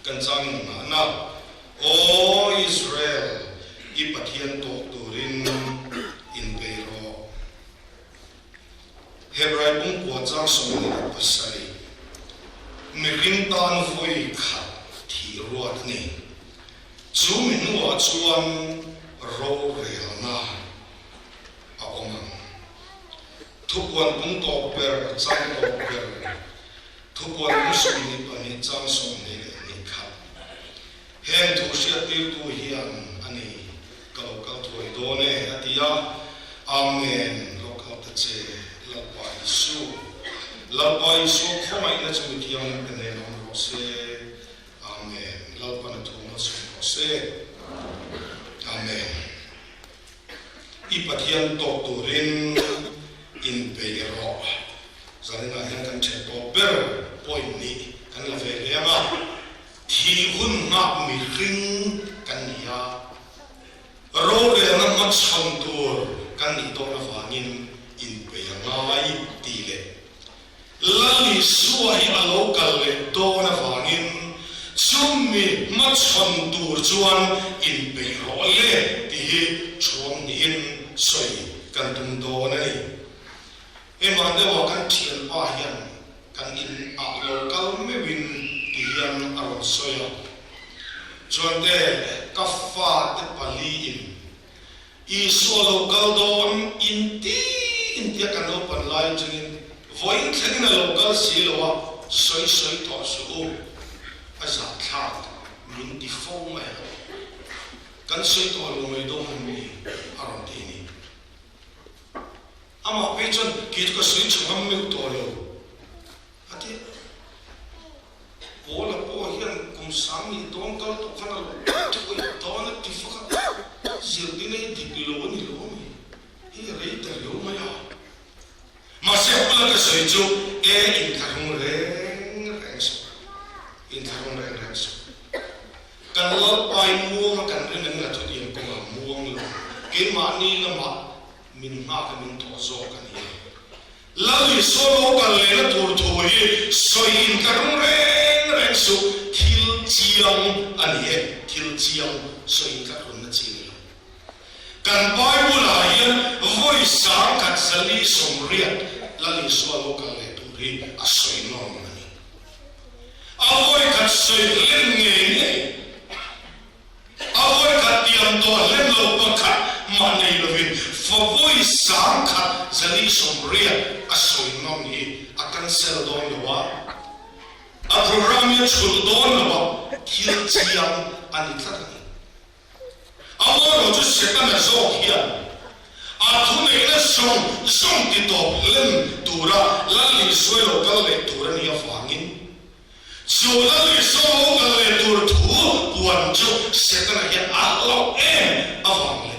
Kan chang in nghahna, Aw Israel, i Pathian tawk turin inpei rawh. Hebrai pumkua chang 27, Mihring tan vawi khat thih ruat a ni. Chu mi hnuah chuan rorelna a awm ang. Thupuan pung tawp ber chang tawp ber, Thupuan pung 22 chang 21. Heng thu hriattirtu hian a ni, ka lo kal thuai dawn e, a ti a. Amen, lo kal ta che, Lalpa Isu. Lalpa Isua khawngaihna chu mi thianghlim te nen awm rawh se. Amen. Lalpan a thu hmachhawn rawh se. Amen. I Pathian tawk turin inpeih rawh. Zaninah hian kan then tawp ber point nih kan la ve hle ang a. Thih hun nghak mihring kan ni a, rorelna hmachhawn tur kan nih dawn avangin inpeih a ngai tih leh Lal Isua hi a lo kal leh dawn avangin chumi hmachhawn tur chuan inpeih rawh le tih hi thuam niin sawi kan tum dawn a ni. Hemah deuha kan thianpa hian kan in ah lo kal meuhin ti hian a rawn sawi a, chuan te ka fate pali in Isua lo kal dawn in ti in tia kan lo pan lai chungin vawiin thlengin a lo kal si lo a, sawi sawi tawh suh u, a zahthlak min ti fo mai a, kan sawi tawh lo mai dawn em ni a rawn ti a ni. Amah phei chuan kei chu ka sawi tha ngam meuh tawh lo a ti a. Paula pawh hian kum sang nih dawn kal tawh khan a lo thuai dawn a ti fak a, zirtir hi dik lo a ni lo a mi, hei a rei ta riau mai a. Mahse a bula ka sawi chu e inthlahrung reng reng suh, inthlahrung reng reng suh. Kan Lalpai muanga kan ring an la thutiang kawngah muang lo, keimahni lamah Min nghak a min tawh zawk a ni. Lal Isua lo kal lehna tur thu hi sawi in ka ring reng reng suh, thil chiang a ni e, thil chiang sawi in ka runna chi ni lo. Kan Bible ah hian vawi 1000 480 Lal Isua lo kal leh tur hi a sawi nawm a ni. A vawi khat sawi hlen ngei ngei. A vawi khat tiam tawh hlen lo pakhat mah nei lovin favawi 1480 a sawi ngam hi a cancel dawn lo a, a program hi a chhulh dawn lo a, thil chiang a ni tlat a ni. Amaherawhchu chu Setana zawk hian a thuneihna zawng zawng ti tawp hlen tura Lal Isua lo kal leh tur a nih avangin, Chu Lal Isua ho kal leh tur thu puan chu Setana hian a hlauh em avang leh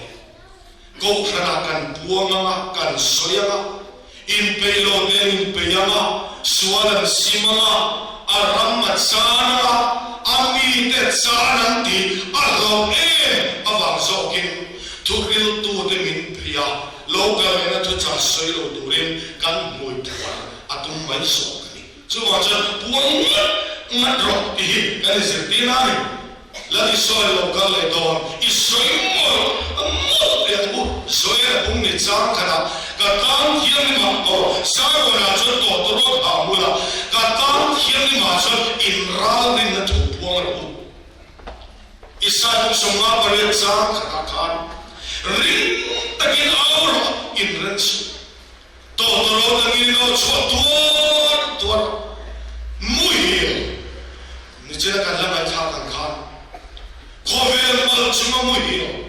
Kohhranah kan puang ang a, kan sawi ang a, inpeih lo te an inpeih ang a, sual an sim ang a, a ram a chan ang a, a mite chan an tih a hlauh em avang zawkin thuhriltute min peih a, lo kal lehna thuchah sawi lo turin kan hmui phuar a tum mai zawk a ni. Chuvang chuan puang ngat ngat rawh tih hi kan inzirtir a ni. Lal Isua lo kal leh dawn i sawi mawlh mawlh teh ang u. Zoel a bung ni chang khatah ka tan thianghlimah aw Zion-ah chuan tawtawrawt ha hmul a, ka tan thianghlimah chuan inralrinna thu puang rawh u. Isai bung 58 chang khatah khan ring takin au rawh inren suh. Tawtawrawt angin aw chhuah tuar tuar muhil nichina kan la ngaihthlak ang khan khawvel mal chunga muhil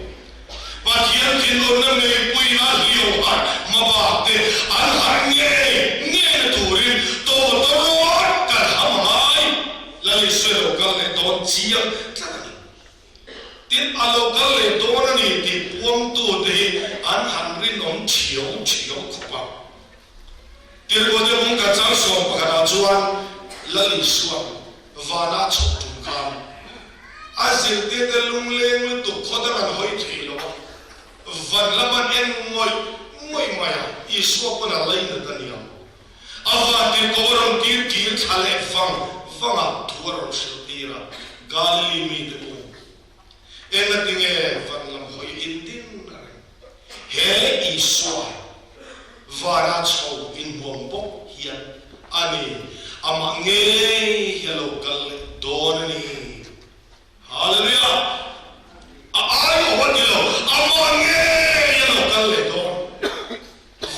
Pathian thinurna meipuiin a hliau harh hmabak te an harh ngei ngei na turin tawtawrawt kan ham angai Lal Isua lo kal leh dawn chiang tlat a ni. Tin, a lo kal leh dawn a ni tih puangtute hi an han rinawm thiau thiau khawp a. Tirhkohte bung kan chang 11 ah chuan Lal Isua'n vana a chhoh tum khan a zirtirte lungleng lutuk khaw dang an hawi thei lo a, van lam an en ngawih ngawih mai a, Isua pawn a lainat a ni ang. A van tirhkoh a rawn tir kir thla leh vang vang a, thu a rawn hrilh tir a. Galili mite u, engatinge van lam hawi in din reng? He Isua vana chho inhmuam bawk hian a ni, amah ngei hi a lo kal leh dawn a ni. Hallelujah! A ai awh a ti lo, amah ngei a lo kal leh dawn.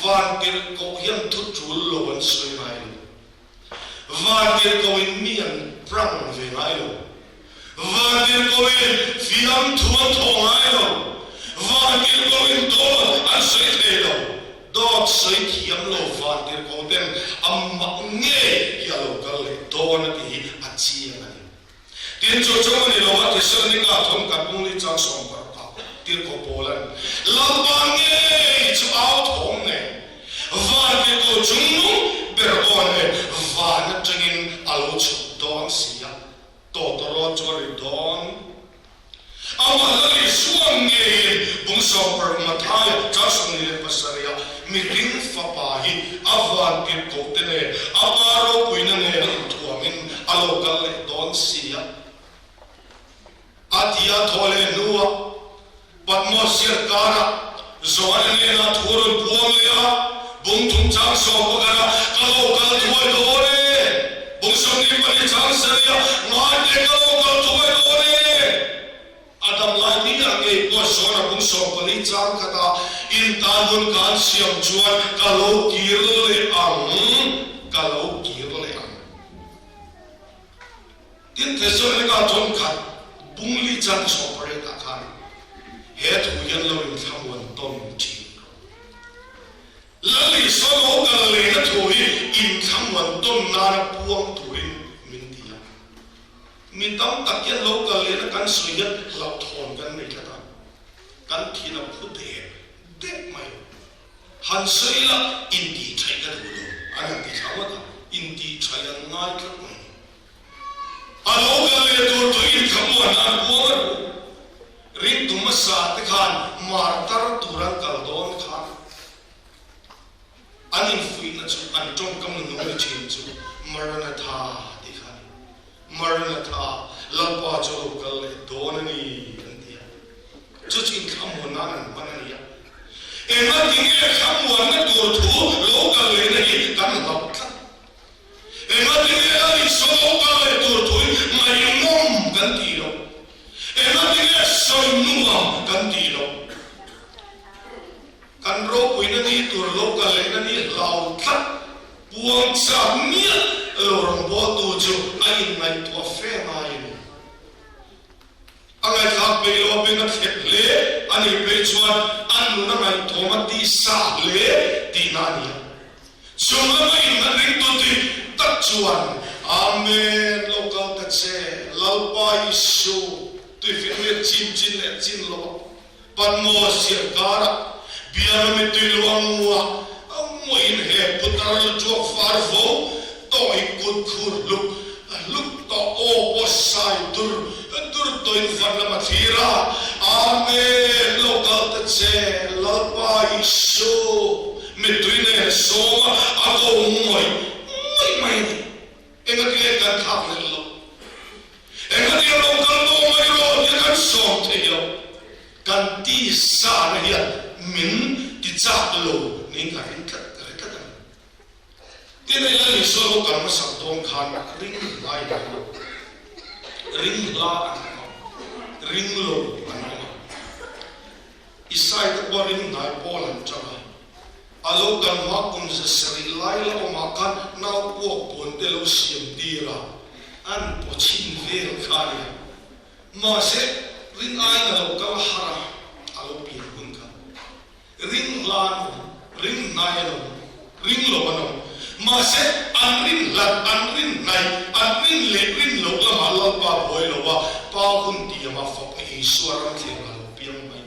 Vantirhkoh hian thu tul lo an sawi ngai lo. Vantirhkohin mi an prank ve ngai lo. Vantirhkohin fiamthu an thawh ngai lo. Vantirhkohin dawt an sawi thei lo. Dawt sawi thiam lo vantirhkoh ten amah ngei hi a lo kal leh dawn a ti hi a chiang a ni. Tin, chu chu a ni lo a, Thesalonika thawmkhat bungli chang sawmparukah tirhkoh Paulan, Lalpa ngei chu au thawm nen, vantirhkoh chungnung ber aw nen van atangin a lo chhuk dawn si a, tawtawraw chu a ri dawn. Amah Lal Isua ngeiin bung sawmparuk Mathaia chang 27ah mihring fapa hi a vantirhkoh te nen a pa ropuina nena inthuamin a lo kal leh dawn si a. A ti a thaw leh hnuah Patmos ziak karah Johana hnenah thu a rawn puang leh a, bung thum chang sawm pakhatah ka lo kal thuai dawn e, bung 24 chang sarihah ngaite ka lo kal thuai dawn e. A dam lai ni ah ngei pawh Johana bung 14 chang khatah in tan hun kan siam chuan ka lo kir leh ang, ka lo kir leh ang. Tin, Thesalonika thawnkhat bungli chang 18 ah khan he thu hian lo inthlamuan tawn thin rawh. Lal Isua lo kal lehna thu hi inthlamuan tawn nana puang turin min ti a. Mi tam tak hian lo kal lehna kan sawi hian hlauhthawn kan nei tlat a, kan thin a phu dek dek mai. Han sawi la, intihṭhaih ka duh lo, an han ti thla ngawt a, intihṭhaih an ngai tlat mai. A lo kal leh tur chu inthlamuan an puang a ru. Ringtu hmasa te khan martar tur an kal dawn khan an infuihna chu an tawngkam na nung ni thin chu Maranatha tih kha a ni. Maranatha, Lalpa chu a lo kal leh dawn a ni an ti a. Chu chu inthlamuan nan an hman a ni a. Engatinge thlamuanna tur thu lo kal lehna hi kan hlauh tlat? Engatinge a Isua lo kal leh tur thui ngaihnawm kan tih loh? Engatinge sawi nuam kan tih loh? Kan ropuina ni tur lo kal lehna ni hlau tlat puang chak miah lo rawngbawltu chu a inngaihtuah fe ngai a ni. A ngaihthlak peih lo a beng a thlep hle a nih phei chuan a nun a ngaihtuam a tisa hle tihna a ni a. Chung lama inhlat ringtu dik tak chuan Amen lo kal ta che Lalpa Isu tuifinriat chin chin leh chin lo a Patmos ziah karah biala mittui luang nguah nguahin he putar lu tuak far vo tawh hi kut khur hluk hluk tawh aw pawh sai dur dur tawhin van lam a thlir a, Amen lo kal ta che Lalpa Isu mittui nen a sawm a, a ko ngawih ngawih mai a ni. Engatinge kan thlak leh loh? Engatinge lo kal tawh mai rawh tia kan sawm theih loh? Kan tisa na hian min ti chak lo niin ka ring tlat ka ri tlat a ni. Tin, hei Lal Isua lo kal hmasak dawn khan ring hlai an awm a, ring hla an awm a, ring lo an awm a. Isai te pawh ring hnai pawl an tang a, A lo kal hma kum zasarih lai la awmah khan nau puak puan te lo siam tir a, an paw chhin vel kha a nia. Mahse, rin aiin a lo kal har a, a lo pian hun kha. Ring hla an awm, ring hnai an awm, ring lo an awm. Mahse, an rin hlat, an rin hnaih, an rin leh rin loh lamah Lalpa buai lo a, Pa hun tiama Fapa Isua ramthleng a lo piang mai.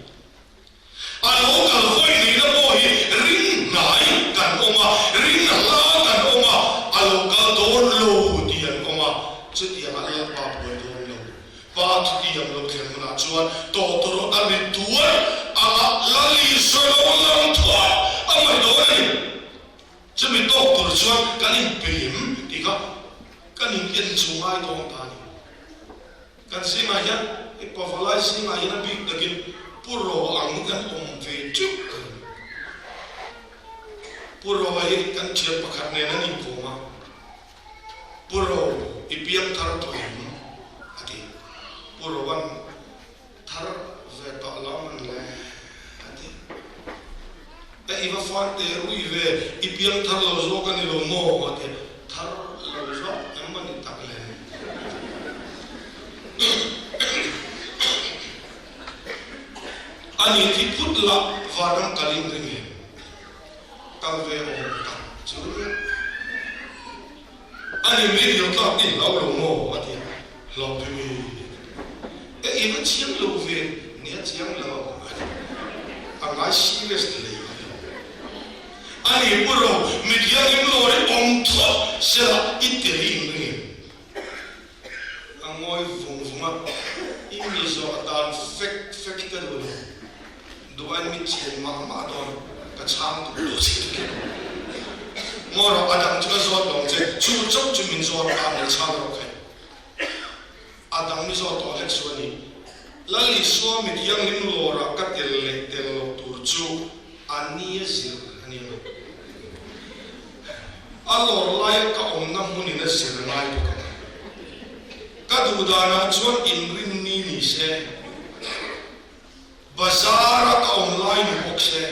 A lo kal vawi nihna pawh hi ring hnai kan awm a, ring hla kan awm a, a lo kal dawn lo tih an awm a, chutianga Lalpa buai dawn lo. Pa thutiam lo thleng hunah chuan tawtawrawt a ri tuar anga Lal Isua lo lang thuah a mai dawn a ni. Chumi tawk tur chuan kan inpeim tih kha kan in en chu ngai dawn ta a ni. Kan zingah hian i pavalai zingah hian a bik takin Pu Ro ang hi kan awm ve teuh ka ring. Pu Ro hi kan thian pakhat nen an inkawm a, Pu Ro i piang thar tawh em? a ti. Pu Roan Thar ve tawh lo man le a ti. E i va fan teh rui ve, i piang thar lo zawk a ni lo maw? a ti. Thar lo zawk em a ni tak le? A ni thi phut lah vanram kal in ring em? Kal ve awm tak chu nia. A ni mai dil tlak i hlau lo maw? a ti a, Hlauh ve mi e i va chiang lo ve nia chiang lo a ti. A ngai serious hle a ni. A ni pu ro, mi thianghlim lawr i awm thawt sela i tel i inring em? A ngawi vung vung a, i mi zawh dan fek fek hi ka duh lo. Duh aiin min chian mah mah dawn, ka chhang duh lo che dik em? Ngaw rawh, a dang chu ka zawt lo ang che, chu chauh chu min zawt a, min chhang rawh khai. A dang mi zawt tawh hlek su a ni. Lal Isua mi thianghlim lawrah ka tel leh tel lo tur chu a ni a zir a ni ang. A lawr laia ka awmna hmunin a zir ngai bawk ang. Ka duh danah chuan inrinni ni se. Bazar a ka awm lai ni bawk se,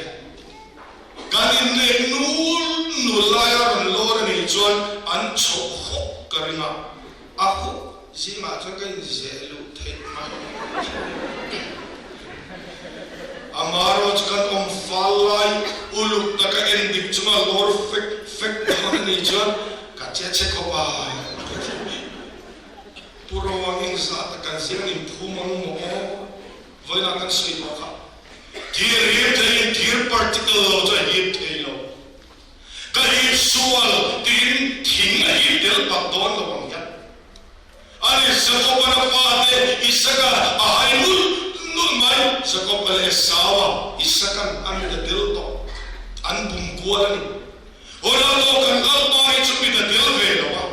kan inneih nul nul laia rawn lawr a nih chuan an chhoh huk ka ring a, a huk zingah chuan ka inzeh luh theih mai. Amarawh chu kan awm fal lai uluk taka en dik chunga lawr fek fek dawn a nih chuan ka che chhe khawp a, ka ti. Pu Roa engzah tak kan ziang inphum ang maw aw? Vawilah kan sawi tawh kha. Thir hip theiin thir particle lo chu a hip thei lo. Ka hip sual tiin thing a hip tel pak dawn lo ang hian. Ani Jakob-an a fate Isaka a hai nulh nulh mai. Jakob-a leh Esau-a Isakan a mit a tel tawh. An bum kual a ni. Hunah pawh kan Lalpa hi chu mit a tel ve lo a.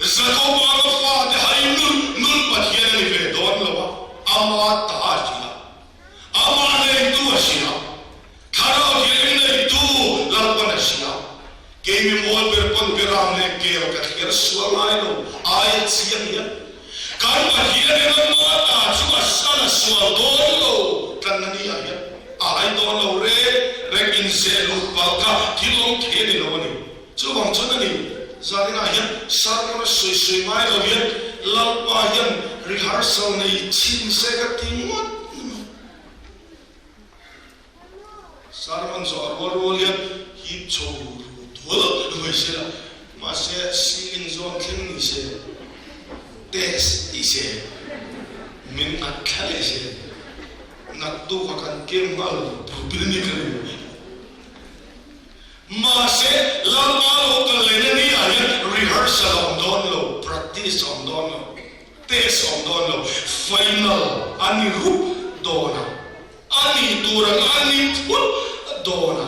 Jakoba ka fate hai nulh nulh Pathian a ni ve dawn lo a, ama ta a hria, ama neitu a hria, Thlarau thianghlim neitu Lalpan a hria. Kei mi mawl ber pawn beram leh kel ka thliar sual ngai lo, aia chiang hian kan Pathian in ama ta chu a sal a sual dawn lo tlanna ni ah hian a hai dawn lo reng reng inzeh luh palh kha thil awm thei a ni lo a ni. Chuvang chuan a ni, zaninah hian sermon a sawi sawi ngai lo hian Lalpa hian rehearsal nei chhin se ka ti ngawt mai. Sermon zawh a rual rual hian hip chho ru dual mai se la, mahse ceiling zawn thleng ni se, test ti se, min nghat thla leh se, naktuk a kan kem nghal tur ni ka ring. Mahse, Lalpa lo kal lehna ni ah hian rehearsal a awm dawn lo, practice a awm dawn lo, test a awm dawn lo, final a ni rup dawn a, a nih tur ang a ni phut dawn a.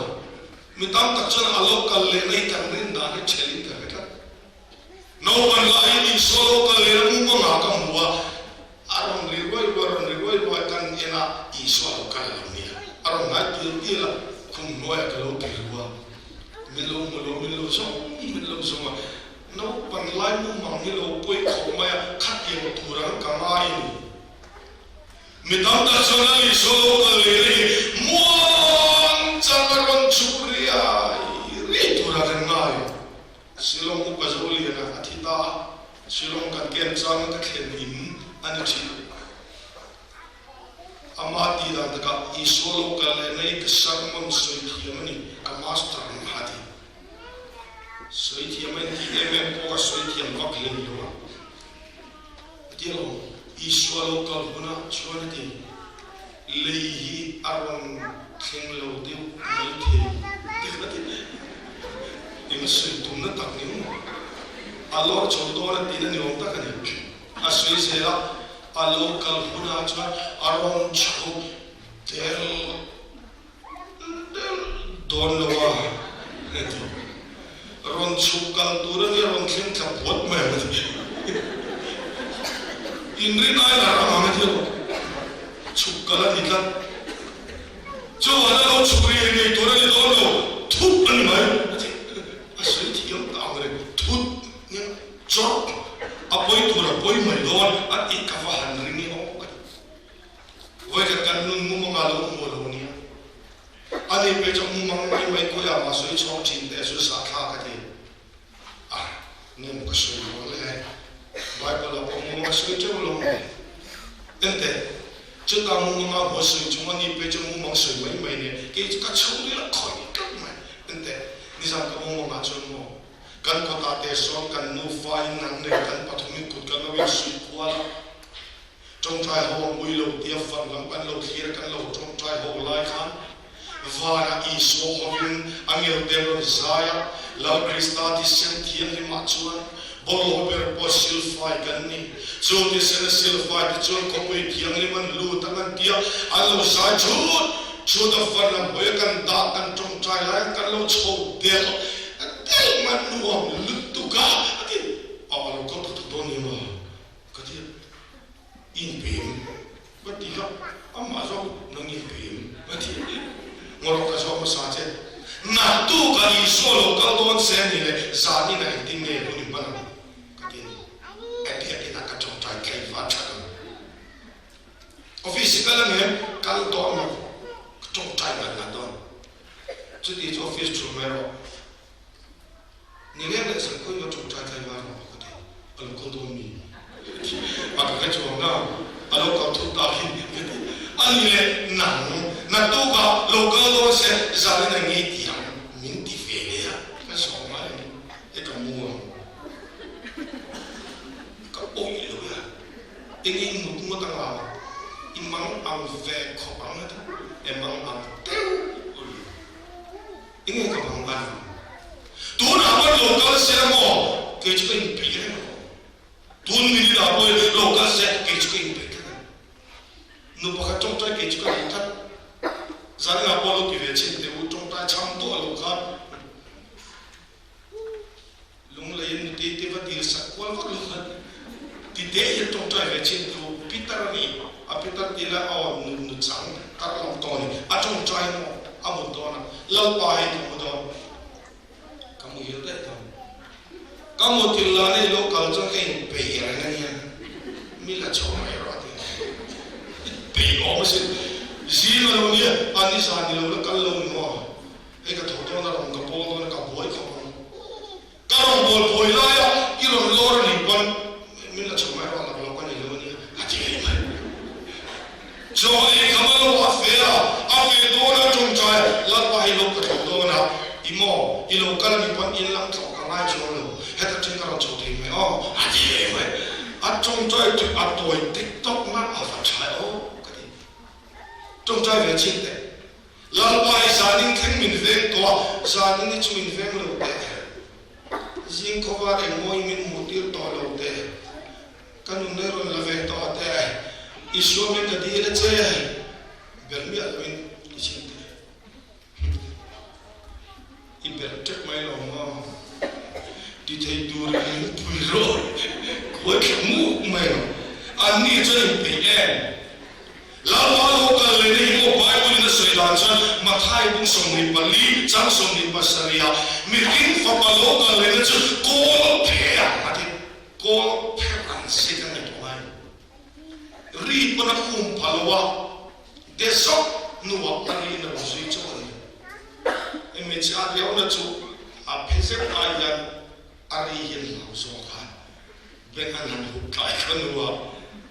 Mi tam tak chuan a lo kal lehna hi kan rin dan hi ṭhelhin ka hre tlat. Naupan laiin Isua lo kal lehna mumangah ka hmu a, A rawn ri ruai ruai, a rawn ri ruai ruai, kan en a, Isua lo kal lo nia. A rawn ngai tial tial a, khum hnuaiah ka lo ti ru a, min lo hmu lo, min lo zawng, min lo zawng a, naupang lai mumang hi lo pawi khawp mai a, khatiang tur ang ka ngai a ni. Mi tam tak chuan a Isua lo kal leh na hi muang chang a rawn chhuk riai riai turah kan ngai. Shillong upa Zoliana a thi ta a, Shillong kan kem changin ka thlen in a ni thin. Ama tih dan takah Isua lo kal leh mai ka sermon sawi thiam a ni, ka master ang kha ti. Sawi thiam a inti em em pawh ka sawi thiam vak hlei lo a. A ti alawm, Isua lo kal hunah chuan a ti. Lei hi a rawn thleng lo deuh mai thei ti kha ti eng sawi tumna tak ni maw? A lawr chho dawn a tihna ni awm tak a ni. A sawi zel a, a lo kal hunah chuan a rawn chho del del dawn lo a a ti. Rawn chhuk kal tur a nia rawn thleng thla puat mai ang a ti. Inrin ai lar ang ang a ti lo. Chhuk kal a ni tlat. Chuan a lo chhuk riai riai tur a ni dawn lo, thut a ni mai a ti. A sawi thiam ta ang reng, thut nia chawrh a pawi tur a pawi mai dawn a tih ka va han ring i aw ka ti. Vawikhat kan nun mumanga lo hmu lo nia. A ni pei chu mumang mai mai khawiah mah sawi chhawng thin teh chu zahthlak a ti. A, nge maw ka sawi dawn le? Bible ah pawh mumang a sawi teuh lo maw? Enteh, chuta mumanga hua sawi chung a ni pei chu mumang sawi mai mai nia, kei chu ka chhungril a khawih tlat mai. Enteh, nizan ka mumangah chuan maw, kan kawtah te sawn kan nufa in an nei kan pathumin kut kan lo insuih kual a, Tawngtai ho a mui lo tia van lam kan lo thlir kan lo tawngtai ho lai khan vanah Isua hovin angelte rawn zai a, Lal Krista thisen thianghlimah chuan bawlhhlawh ber pawh silfai kan ni. Chu thisena silfai te chuan khawpui thianghlim an lut ang an tia an lo zai thut thut a, van lam hawi a kan dah kan tawngtai lai a kan lo chho delh delh mai nuam lutuk a a ti a, a lo kal thut thut dawn ni maw? Ka ti a, inpem ka ti a, amah zawk nang inpem ka ti a, ngawrh ka zawk hmasa che, naktuk a Isua lo kal dawn se ni le zan inah engtin nge hun i hman ang ka ti a ni, a biakin ah ka tawngtai tlaiva that ang, office i kal ang em? Kal dawn lo, ka tawngtai ngat ngat dawn, chuti chu office thul mai rawh. Ni leng leh zan khawi va tawngtai tlai var rawh ka ti. A lo kal dawn mi? A ka hre chuang na, a lo kal thut ta hi ka ti. A ni leh nang, naktukah lo kal dawn se zanin a ngei ti ang min ti ve leh a, ka zawh ngai a ni. E ka mu ang. Ka awih lo e a, engin mut ngawt anga i mang ang ve khawp ang a ti. E mang ang teuh lo. Enge ka bang ban ang? Tunah pawn lo kal se maw? Kei chu ka inpeih reng lo. Tun minute ah pawhin lo kal se kei chu ka inpeih tlat ang. Nu pakhat tawngtai kei chu ka duh tlat. Zaninah pawh lo ti ve chin teh u, tawngtai chhang duah lo khan. Lunglei in nutei te va dil sak kual vak lo khan ti te hian tawngtai ve chin thu Peter a ni a Peter ti la aw nu nu chang tar lam tawh a ni a tawngtai maw a mut dawn a Lalpa hei ka mu dawn ka muhil daih dawn ka muthil la nei lo kal chuan ka in peih reng a nia mi la chho mai rawh a ti i peih awm asin zing a lo nia a nizan ni lo la kal lo ni maw. Hei ka tho dawn a rawn ka bawl dawn a ka buai khawp ang. Ka rawn bawl buai lai a i rawn lawr a nih pawn min la chho mai rawh lak lo ka nei lo a nia a ti ngei mai. Chaw ei kham a lo a fe a, a fe dawn a tawngtai Lalpa hei lo ka tho dawn a i maw i lo kal a nih pawn in lam tlawh ka ngai chuang lo heta then ka rawn chho thei mai aw a ti ngei mai. A tawngtai chu a tawi tek tawk na a va tha aw ka ti. Tawngtai ve chin teh. Lalpa i zanin thleng min veng tawh a, zanin hi chu min veng lo teh. Zing khawvar engmawi min hmuh tir tawh lo teh. Ka nun e rawn la ve tawh teh. Isua min ka dil a che. Ber miah loin i chim teh. I ber tep mai lo maw? Ti thei turin min pui rawh. Kuai thla muk mai lo. Anni chuan inpeih em? Lalpa lo kal leh na hi maw Bible in a sawi dan chuan Mathai bung 24 chang 27 ah mihring fapa lo kal leh na chu kawl phe ang a ti. Kawl phe ran zet a ni tawh ngai. Ri pawn a um pha lo a, de zawk hnuah a ri in a rawn zui chauh a ni. Hmeichhe a riauna chu a phe zet ai hian a ri hian hlau zawk a. Beng an han hup tlai kha nu a,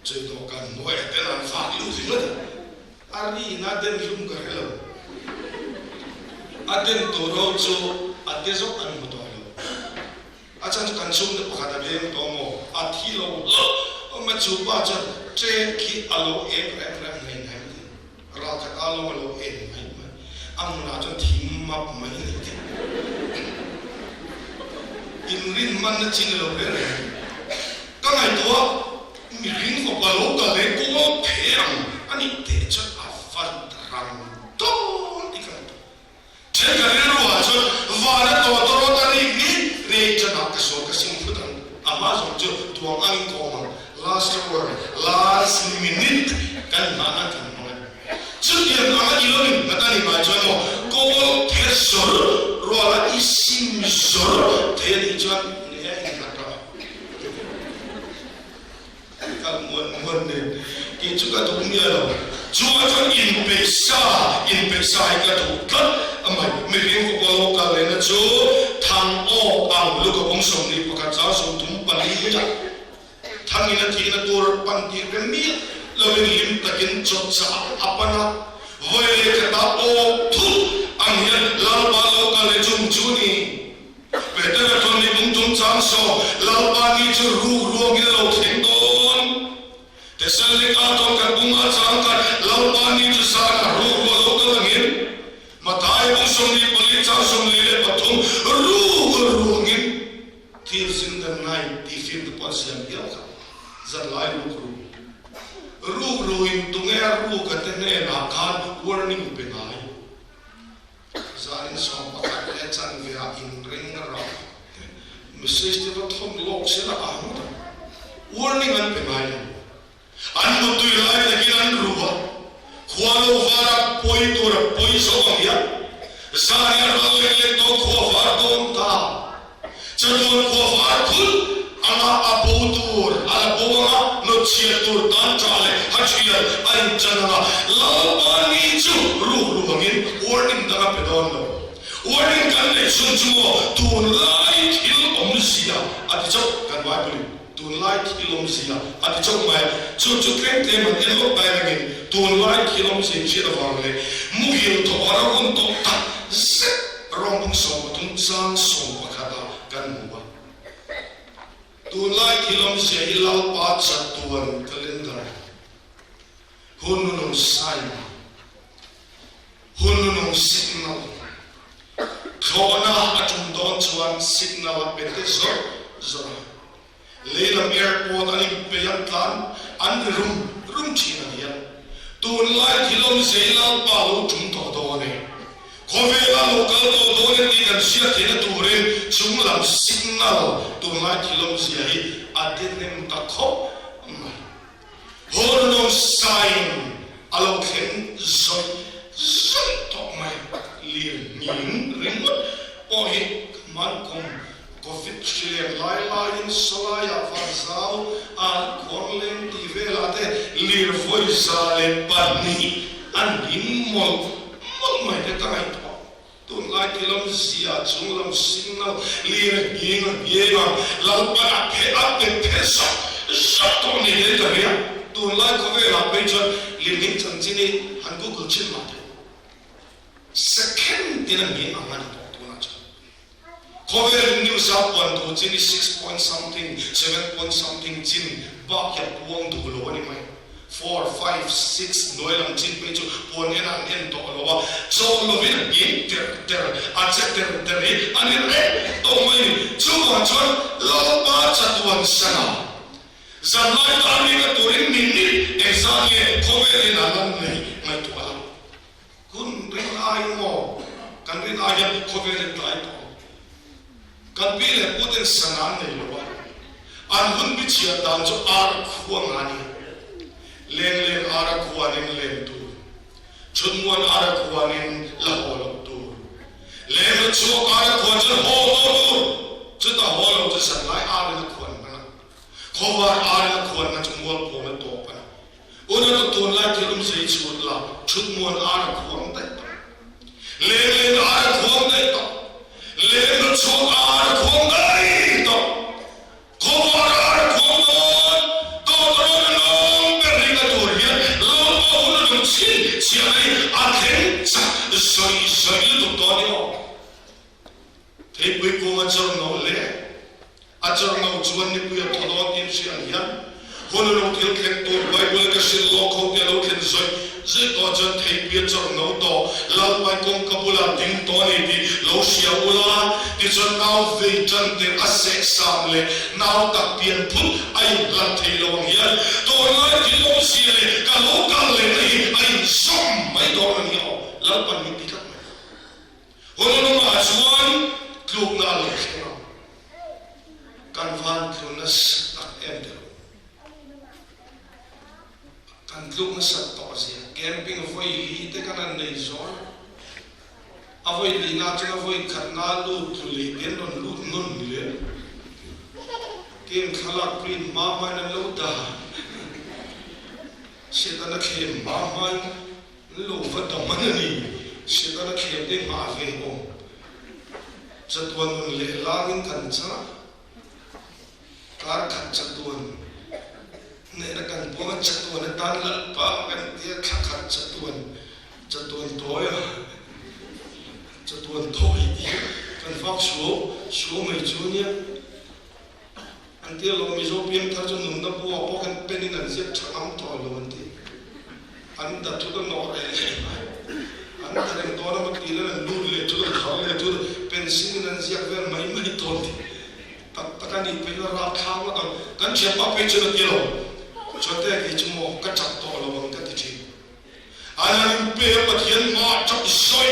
chui dawhkan hnuaiah ten an vak lut ringawt a, a ri in a den hlum ka hre lo. A den tur ho chu a te zawk an hmu tawh lo. A chhan chu kan chhungte pakhat a deng tawh maw? A thi lo hlauh awm a, chu pa chuan ṭe khi a lo eng rem rem hnai hnai mai. Ralkhat a lo a lo eng mai mai. A hmunah chuan thim map mai a ni tih. Inrin hmanna chin a lo ber reng. Ka ngaihtuah mihring fapa lo kal leh kawl phe ang a nih teh chuan a va rang dawn tih ka ngaihtuah. Thenkhat rilru ah chuan vana tawtawrawt a rik ni rei ṭanah ka sawi ka sim phut ang. A hma zawng chu tuang angin ka awm ang. Last hour, last minute kan nghah nan kan hmang e. Chutiang anga i lo innghat a ni ngai chuan maw kawl the zawr ruala i sim zawr thei a nih chuan ni e innghat rawh. Kal muan muan nen tih chu ka duh miah lo. Chu ah chuan inpeihsa, inpeihsa hi ka duh tlat a mai. Mihring fapa lo kal lehna chu thang awk ang Luka bawng 21 chang 34 ah thangin a thihna tur pan tir ve miah loin hlim takin chawpchah a pan a. Vawi leh khatah awk thut ang hian Lalpa lo kal leh chung chu a ni. Petera chuan ni bung chungchang saw Lalpa ni chu ruk ruangin a lo thleng dawn. Tesalonika chuan kan bunga changkhat Lalpa ni chu zan a ruk ruah lo kal angin Mathai bung 44 chang 43 ruk ruangin Thieves in the Night tih film te pawh an siam hial kha zan lai ruk ru. Ruk ruin tunge a ruk a te hnenah khan warning pe ngai. Zanin 11 leh chanve ah inring rawh. Message te va thawn lawk se la ang ta. Warning an pe ngai lo. An muttui lai takin an ru a, khua lo var a pawi tur a pawi zawk ang hian zani a ral lek lek tawh khua var dawn ta. Chatuan khua var thul anga a bo tur a la bo anga nawtchhiat tur tan tah leh hathial a inchan anga Lalpa ni chu ruk ruk angin warning dang a pe dawn lo. Warning kan neih chhun chu maw tunlai thil awmzia a ti chauh kan Bible in tunlai thil awmzia a ti chauh mai chu chu tlem tlem an en lawk dai rengin tunlai thil awmzia in hriat avang leh muhil thawh a ro hun tawh tak zet Rawng bung 13 chang 11 ah kan hmu a. Tunlai thil awmzia hi Lalpa chatuan calendar, hun nunung sign, hun nunung signal, thlawhna a tum dawn chuan signal a pe te zawr zawr a. Lehlam airport an inpeih an tlan an ri rum rum thin a nia. Tunlai thil awmzia hi Lalpa lo tum tawh dawn e. Khawvela lo kal tawh dawn e tih kan hriat theihna turin chunglam signal tunlai thil awmzia hi a de hnem ta khawp mai. Hornawm sign a lo thleng zawih zawih tawh mai. Lir nghing ringawt pawh hi ka hman kum Covid hri leng lai laiin sawlaiah Vanzau an khuarleng tih velah te lir vawi 102 an him mawlh mawlh mai te ka ngaihtuah. Tunlai thil awmzia chunglam signal lir nghing a ngheng a, Lalpan a phe a pe phe zak zak tawh ni hle ka hria. Tunlai khawvelah phei chuan lirnghing chanchin hi han google chin mah teh. Second tin a nghing ang a ni tawh tunah chuan. Khawvel news a puan duh chin hi six point something, seven point something chin bak hi a puang duh lo a ni mai. Four, five, six hnuai lam chin phei chu puan en an en tawh lo a, chaw lovin a nghing ter ter, a che ter ter hi a ni reng tawh mai ni. Chuvang chuan Lalpa chatuan sana zanlai tan ringa turin minute engzat nge khawvelin a lan nei ngaihtuah la. Hun rin aiin maw kan rin ai hian khawvel in tlai tawh ang. Kan pi leh pu ten sana an nei lo a, an hun bi chhiat dan chu ar khuang a ni. Leng leng ar a khuanin len tur, chhutmuan ar a khuanin la haw loh tur, leng la chhuak ar a khuan chuan haw tawh tur, chutah haw lo chu zanlai ar in a khuan hman a, khawvar ar in a khuan hman chu mualpawm a tawp a ni. Unau tunlai thil awm zei chhut la, thutmuan ar a khuang daih tawh. Leng leng ar a khuang daih tawh. Leng la chhuak ar a khuang daih tawh. Khawvar ar a khuang dawn. Dawt rawn a nawm ber ring a tur hian Lalpa hun a lo chhin chhiah mai a thleng chak zawih zawih lutuk dawn i aw. Theipui kung a chawr no hle. A chawr no chuan nipui a thaw dawn tih hria ang hian hun a lo thil thleng tur Bible ka hrilh lawk ho te a lo thlen zawih zawih tawh chuan theipui a chawr no tawh Lalpai kawngka bulah ding tawh a ni tih lo hria ula tichuan nau vei tan te a seh sam leh nau tak pian phut a inhlat thei lo ang hian tunlai thil awmzia leh ka lo kal lehna hi a inzawm mai dawn a ni aw Lalpan min ti tlat mai. Hun lamah chuan tlukna a lo thleng ang. Kan van tlu nasa tak em teh rawh. te kan han nei zawn a. A vawi lihna chuan a vawi khatna lut tlu leh te an rawn lut nawn leh. Kem thlalak print hma hmain an lo dah a. Setana thlem hma hmain an lo va dam a ni. Setana thlem te nghah ve awm. Chatuan nun leh langin kan chang a. Kar khat chatuan nena kan buang a, chatuan atan Lalpa kan ti a, thla khat chatuan, chatuan tawi a, chatuan thawi tih kan vak suau suau mai chu nia. An ti alawm Mizo piangthar chu nunna buah pawh khan pen in an ziak tha ngam tawh lo an ti. An da thut a nawh reh leh mai. An da reng dawn a maw tih lan an lut leh thut an khar leh thut pencil in an ziak vel mai mai dawn tih. Tak tak a nih phei chuan ralthlak ngawt ang. Kan thianpa phei chuan a ti lo. Chuan te kei chu maw ka chak tawh lo ang ka ti thin. An han inpe a Pathian hmaah chak sawi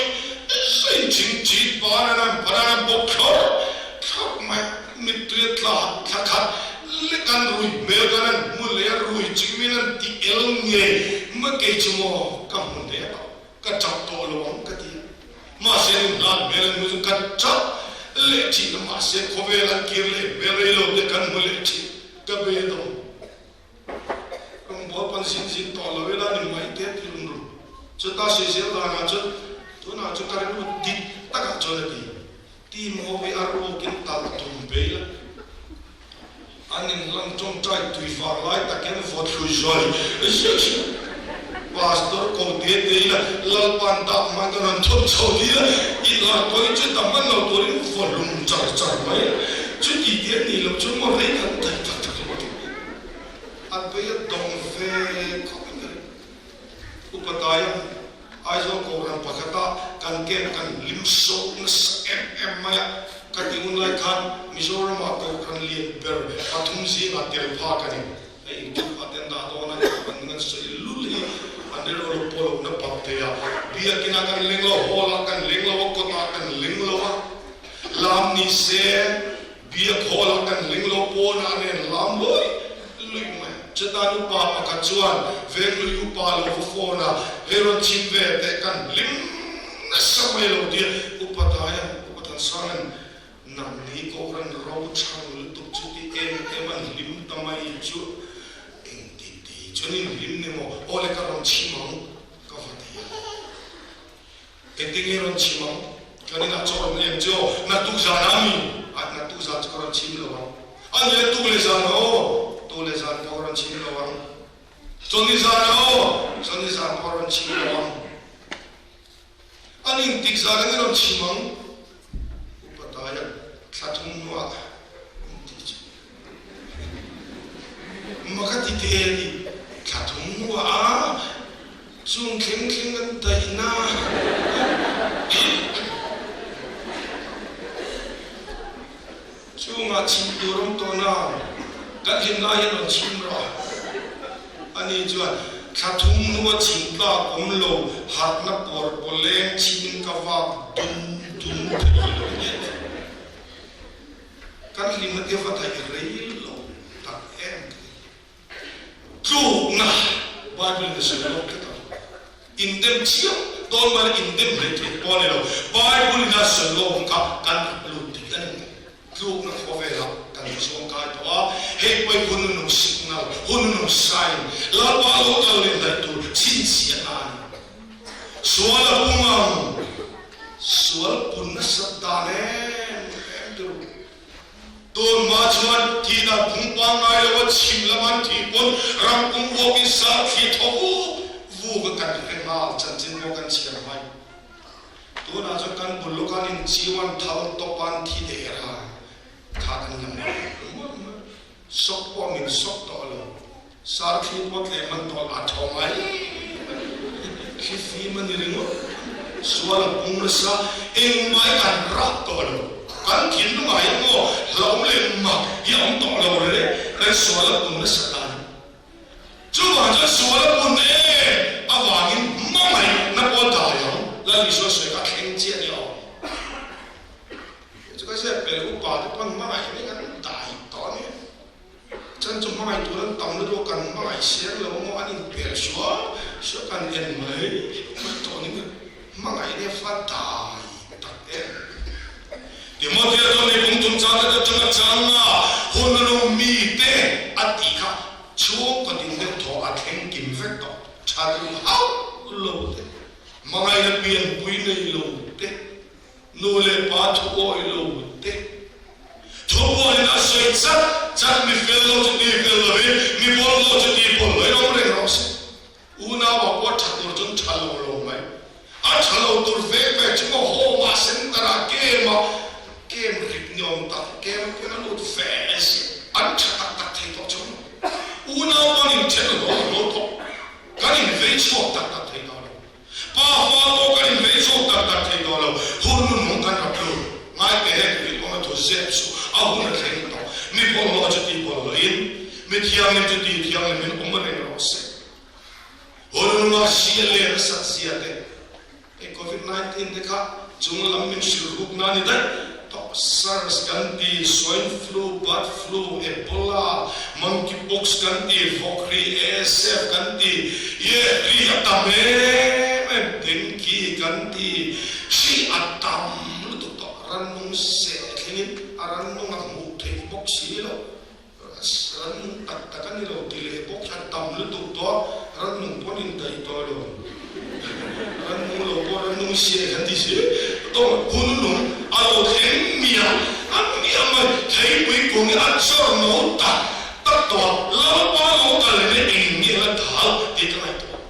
sawiin chingchit ban an han ban an han bawk thlawr thlawr mai a. Mittui a tla thla khat lek an rui hmel kan han hmu leh a rui chingmin an ti el ngei mai kei chu maw ka hmu hle tawh. Ka tap tawh lo ang ka ti a. Mahse nu hlan hmel an hmu chu ka tap leh thin a, mahse khawvel an kir leh hmel rei lo te kan hmu leh thin. Ka be dawn. Rawngbawl pawn zin zin tawh lo ila ni mai te ti run run. Chuta sawizel danah chuan tunah chu ka rilru dik takah chuan a ti. Team ho hi a rukin tal tum ve ila. An inlan tawngtai tui vang lai takin vaw thlui zuai ziah ziah. Pastor ko te te ila Lalpa'n dak hmai ka rawn thawt chho dil a, i lar tawi chu dam an lo turin vaw hlum char char mai a. Chuti te an nih loh chuan maw rei kan daih tak tak lo a ti. A bei a dawng ve khawp in ka ring. Upa Taia. Aizawl Kohhran pakhata kan camp kan hlim sawh nasa em em mai a, ka ti hun lai khan Mizoramah Kohhran lian ber pathum zingah tel phak a ni. Hei YouTube ah te an dah dawn a, Kohhran nung an sawi lul hi an rilru lo pawh lohna pak thei a, biakinah kan leng lo, hall ah kan leng lo a, kawtah kan leng lo a, lam ni se. Biak hall ah kan ling lo pawnah nen lam luih luih mai. Chutan upa pakhat chuan Venglui upa lo va phone a, hei rawn chim ve teh kan hlim nasa mai lo tia upa Daian, upa Thansangin nangni Kohhran ro chhang lutuk chu ti em em an hlim ta mai chu engti ti chuan in hlim ni maw? Aw le ka rawn chim ang ka va ti a. Engtin nge rawn chim ang? Kan inah chaw rawn ei ang che aw. Naktuk zan ah mi? Ah, naktuk zan chu ka rawn chim lo ang. A ni a, tuk leh zan ah aw. Tuk leh zan pawh ka rawn chim lo ang. Chawlhni zan ah aw. Chawlhni zan pawh ka rawn chim lo ang. A ni engtik zan ah nge rawn chim ang? Upa Taia thla thum hnuah an ti chu. Mak a ti te a ni. Thla thum hnuah a chung thleng thleng an daihna chungah chhim tur awm tawh na kan hlim lai hian rawn chhim rawh a. Ani chuan thla thum hnua chhim tlak awm lo harhna pawr pawleng chhimin ka vak dum dum thei lo hian. Kan hlimna te va daih rei lo tak em ka ti. Tlukna Bible in a sawi lawk tlat ang. Indem chiah dawn mai la indem hlei theih pawh a ni lo. Bible in a sawi lawk ang kha kan rak lut dik a ni mai. Tlukna khawvelah kan zawng kai tawh a, hei pawh hi hun nung signal, hun nung sign, Lalpa lo kal leh hnaih tur chhinchhiahna a ni. Sual a pung ang. Sual pun nasat dan em em tur. Tun hma chuan thih dan phung pangngai lo a chhim lam an thih pawn ram pum vuakin sar thli thaw vuk vuk a kan hre nghal chanchin pawh kan chhiar mai. Tunah chuan kan bul lawk an inchiu an thal tawp a an thi der a kha kan la mawlh mawlh mai. Sawk pawh min sawk tawh lo. Sar thli pawt leh man tawlh a thaw mai mai. Thli fim a ni ringawt. Sual a pung nasa. Engmah hi kan rak tawh lo. Kan thinlungah hian maw hlauh leh mak hi a awm tawh lo reng reng sual a pun nasa ta ni. Chuvang chuan sual a pun em avangin hmangaihna pawh dai ang. Lal Isua sawi kha a thleng chiah ni awm. Chu ka ziak pel upa te pawn hmangaihna hi kan dai tawh a ni. chhan chu hmangaih tur an tam lutuk a, kan hmangaih seng lo maw an inpel suau suau kan en mai mai tawh ni ber. Hmangaih leh fa dai tak em. Timothea chuan ei bung tum chang te atanga chang a, hun a lo mite a tih kha chhungkaw din deuh thaw a thleng kim vek tawh. Tha duh hauh lo te, hmangaihna pianpui nei lo te, nu leh pa thu awi lo te, thupuanin a sawi chat chat mi fel lo chu ti fel lovin, mi pawl lo chu ti pawl lo in awm reng rawh se. Unau ah pawh tha tur chuan tha lo lo mai. A tha lo tur vek vek chu maw home ah center ah game ah game rik ni awm tak game pawn a lut ve ziah. An tha tak tak thei tawh chuang lo. Unau pawn in then hlawm hlawm tawh. Kan in vei chhuak tak tak thei tawh lo. Pa fa pawh kan in vei chhuak tak tak thei tawh lo. Hun nun hmang kan rap lut. Ngai te heng tih pawn a thu zep suh. A hun a thleng tawh. Mi bawlhhlawh chu ti bawlhhlawh in, mi thianghlim chu ti thianghlim in awm reng rawh se. Hun hria leh nasat zia te, hei Covid 19 te kha chung lam min hrilh ruk na ni daih tawh. SARS kan ti, swine flu, bird flu, Ebola, monkey pox kan ti, vawk ri, ASF kan ti, ye ri a tam em em, dengue kan ti, hri a tam lutuk tawh. Rannung seh thlengin a rannung a hmuh theih bawk si lo. Rannung tak tak a ni lo ti leh bawk hian tam lutuk tawh a, rannung pawn in daih tawh lo. Rannung lo pawh rannung siah hian ti si tawng hun nung a lo thleng miah a miah mai. Theipui kung hi a chawr no tak tak tawh a, Lalpa lo kal leh eng eng nge la dal tih ka ngaihtuah.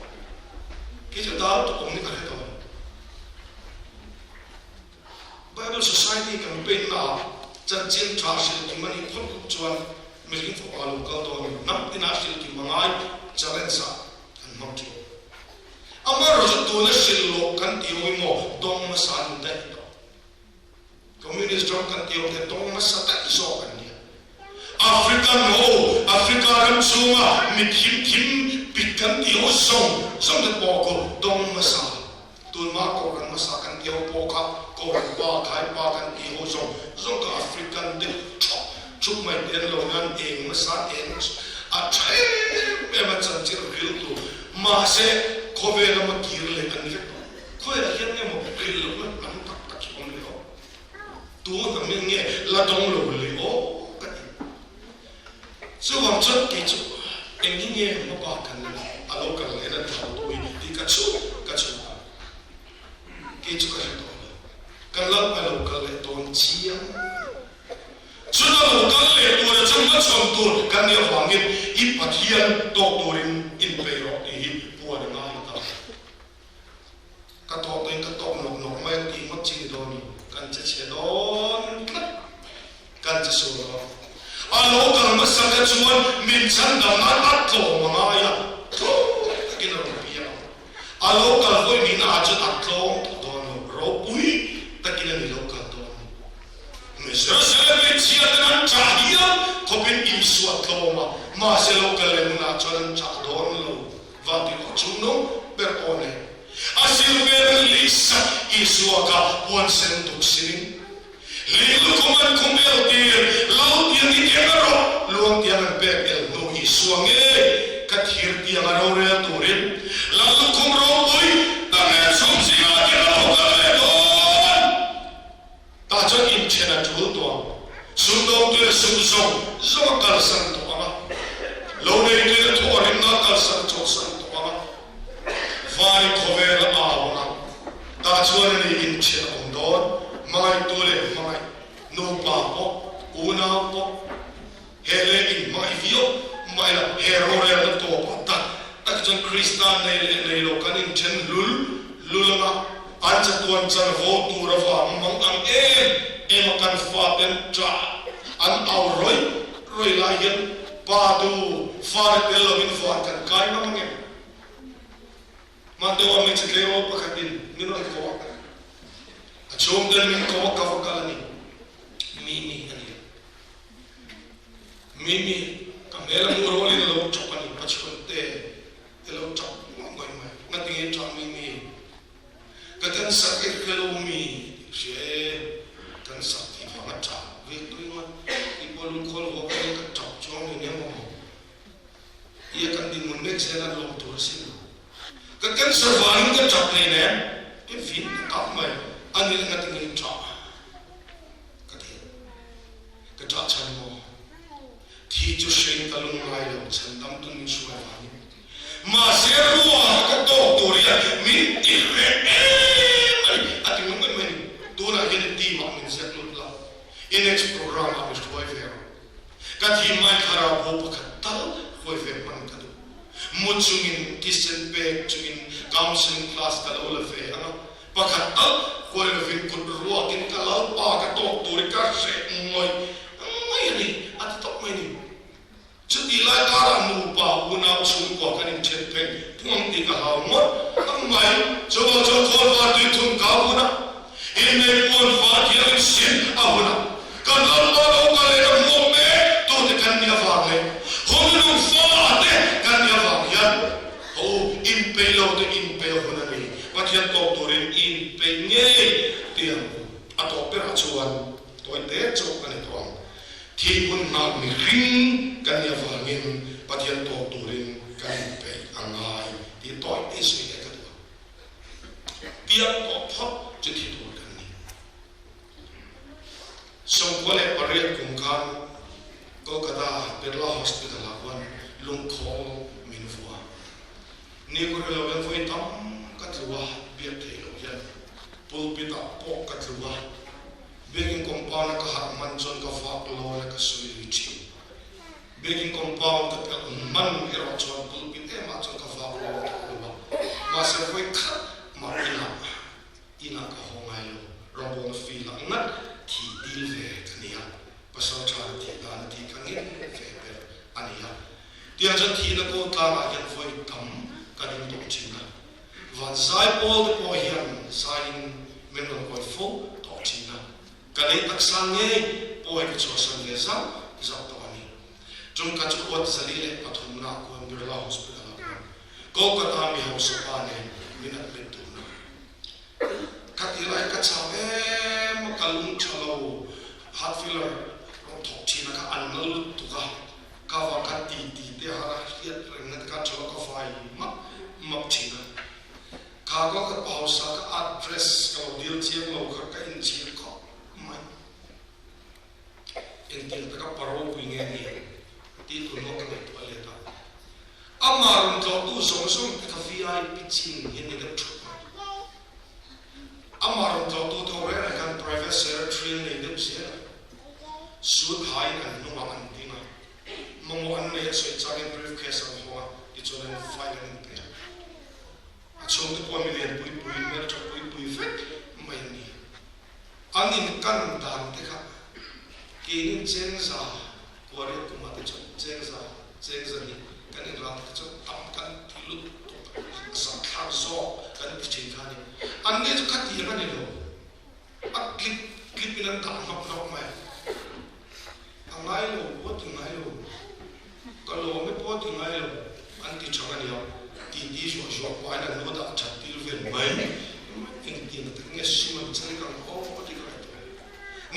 Kei chu dal tawh awm ni ka hre tawh lo. Bible Society campaign naah chanchin tha hrilh kim a nih phawt loh chuan mihring fapa lo kal dawn in hnam tinah hrilh kim a ngai challenge ah kan hmang thin. Amaherawhchu chu tuna hrilh loh kan tih ho hi maw dawng hmasa an daih tawh. Communist ram kan tih ho te dawng hmasa daih zawk an nia. African ho, Africa ram chhunga mi thim thim pik kan tih ho zawng zawng te pawh khu dawng hmasa. Tunhma Kohhran hmasa kan tih ho pawh kha Kohhran pa, Thai pa kan tih ho zawng zawng kha African deuh thawk thup mai te an lo nan eng hmasa eng a tha em em a chanchin ril tur mahse khawvel lama kir leh an vek lo. Khawiah hian nge maw ril lohna hnam tak tak hi awm leh aw? Tu hnam in nge la dawng lo leh aw ka ti. Chuvang chuan kei chu eng hi nge hmaba kan la a lo kal leh na thau tu hi tih ka chhut ka chhut a, kei chu ka hre tawh lo. Ka lal a lo kal leh dawn chiang a ni. Chun a lo kal leh tura chu hmachhawn tur kan nih avangin i Pathian tawk turin inpeih rawh tih hi puan a ngai ta. Ka tawk in ka tawk nawk nawk mai a tih ngawt chi ni dawn i, kan che chhe dawn tlat, kan che sual dawn. A lo kal hmasa te chuan min chhan dam nan a tlawm a ngai a, tlawm takin a rawn piang ang. A lo kal vawi hnihna ah chuan a tlawm tawh dawn lo, ropui takin a ni lo kal dawn ni. Jerusalem hmeichhia ten an chah hial khawpin Isua tlawm a, mahse lo kal leh hunah chuan an chah dawn lo. Vantirhkoh chung nung ber aw nen a zir vel in lei sak Isua kha puan sen duk sinin lei lukhum an khum el tir lo tiang i keng a rawh luang tiang an pek el hnu Isua ngei ka thir tiang a rorel turin lal lukhum ropui tak leh chhum zingah tiang a lo kal leh dawn. Tah chuan inthen a tul tawh ang. Sumdawngtu leh sum zawng zawng a kalsan tawh ang a. Lo neitu leh thawh rimna a kalsan chawlhsan tawh ang a. Vai khawvel a au ang a. Tah chuan a ni inthen a awm dawn. Hmangaihtu leh hmangaih, nupa pawh, unau pawh, he leh inhmangaih viau mai la, he rorelna tawpah tak tak chuan Krista nei leh nei lo kan inthen lul lul ang a, an chatuan chanvo tur avang mang ang em em a kan faten ṭah an au rawih rawih lai hian Pa tu fate tel lovin van kan kai ngam ang em? Hman deuha hmeichhe tleirawl pakhatin min rawn ko a, a chhungten min ko a, ka va kal a ni, Mimi a ni a. Mimi, ka hmel a hmuh rualin a lo ṭap a ni, Pachhunte i lo ṭap ngawih ngawih mai, ngatinge ṭah Mimi? Ka cancer i hre lo mi tih hria e, cancer tih vanga ṭah ve tui ngawt, i pawh lungkhawl haw ka nia ka ṭap chuang ni nia maw? pek zel an lawm tur asin. Ka cancer vangin ka ṭap hleinem, ka vin ka kap mai, a ni eng atinge i ṭah? Ka ti. Ka ṭah chhan maw? Thi chu hrein ka lung ngai lo, chhandam tun min hruai vangin. Mahse ruah kha ka tawk tur hian min ti hreh em a ni, a ti mai mai mai a ni. Tunah hian i team ah min ziak lut la, i next program ah mi hruai ve rawh. Ka thim mai thlarau bo pakhat tal huai ve hman ka duh. Mu chungin thisen pek chungin counselling class ka lo la ve ang a, pakhat tal huai lovin kut ruakin ka lalpa ka tawk tur i ka hreh ngawih ngawih a ni, a ti tawp mai ni. Chutih lai karah nupa unau chhungkua kan inthen pheng phung tih ka hlau ngawt ang mai. Chuvang chuan khawnvar tui thum ka hun a, innei puan var thiangin sin a hun a, kan lalpa lo kal leh a hmuak mek tute kan nih avang leh Hawminung fa te kan nih avang hian ho inpeih lo te inpeih a hun a ni. Pathian tawk turin i inpeih ngei tih ang a tawp berah chuan tawi te chauh a ni tawh ang. Thih hun nghak mihring kan nih avangin Pathian tawk turin kan inpeih a ngai tih tawi te sawi leh ka duh a. Piang tawh phawt chu thi tur kan ni. 98 kum khan Kolkata Birla Hospital ah khuan lungkhawl min vuah a. Ni ku ri lo hian vawi tam ka tlu a, biak theih loh hian pulpit ah pawh ka tlu a. Biakin compound a ka harh hman chuan ka vak lawn a ka sawi lui thin. Biakin compound ka pelh hman erawh chuan pulpit em ah chuan ka vak lawn tawh lo a, mahse vawi khat mah inah inah ka haw ngai lo. Rawngbawlna field ah ngat thi dil ve ka ni a, pasal tha na thih dan a tih ka ngin ve ber a ni a. Tiang chuan thihna kawl tlangah hian vawi tam ka ding tawh thin a. Van zai pawl te pawh hian zaiin min rawn kawi fo tawh thin a, ka lei taksa ngei pawh hi ka chhuahsan ve zauh zauh tawh a ni. Tumkhat chu kuat 403 na kuan Birla Hospital ah kuan Kolkata mi hausa pa nen min admit dun a. Ka ti lai ka chau em a, ka lung tha lo, heart failure rawn thawk thin a kha an nal lutuk a, Ka va ka ti ti te har a hriat reng na te kha tha lo ka vai map map thin a. Kha ka ka hausa ka address ka lo dil chiang lo kha ka inchhir khawp mai. Engtiang taka pa ropui nge ni tih tur pawh ka ngaihtuah let a. Amah rawn tlawhtu zawng zawng te kha VIP chin hi a ni deuh thup mai. Amah rawn tlawhtu tho reng reng khan private secretary an nei deuh zel a. Suit haiin an hnungah an ding a, mamawh an nei a sawi changin briefcase an hawng a, tichuan an file an inpe a. A chhungte pawh milian pui pui, hmeltha pui pui vek mai an ni. An inkan dan te kha keinin chengza kuariat kumah te chuan chengza chengza ni kan inral te kha chuan tam kan ti lutuk a, zahthlak zawk kan ti thin kha a ni. Anni chu khatiang a ni lo. A clip clip in an dah hnawk hnawk mai. A ngai lo pawh ti ngai lo, ka lawm e pawh ti ngai lo an ti chang a nia. Titi zuah zuah pahin an lo dah that tir vel mai. Engtiang tak nge sum an chal kang aw ti ka ngaihtuah.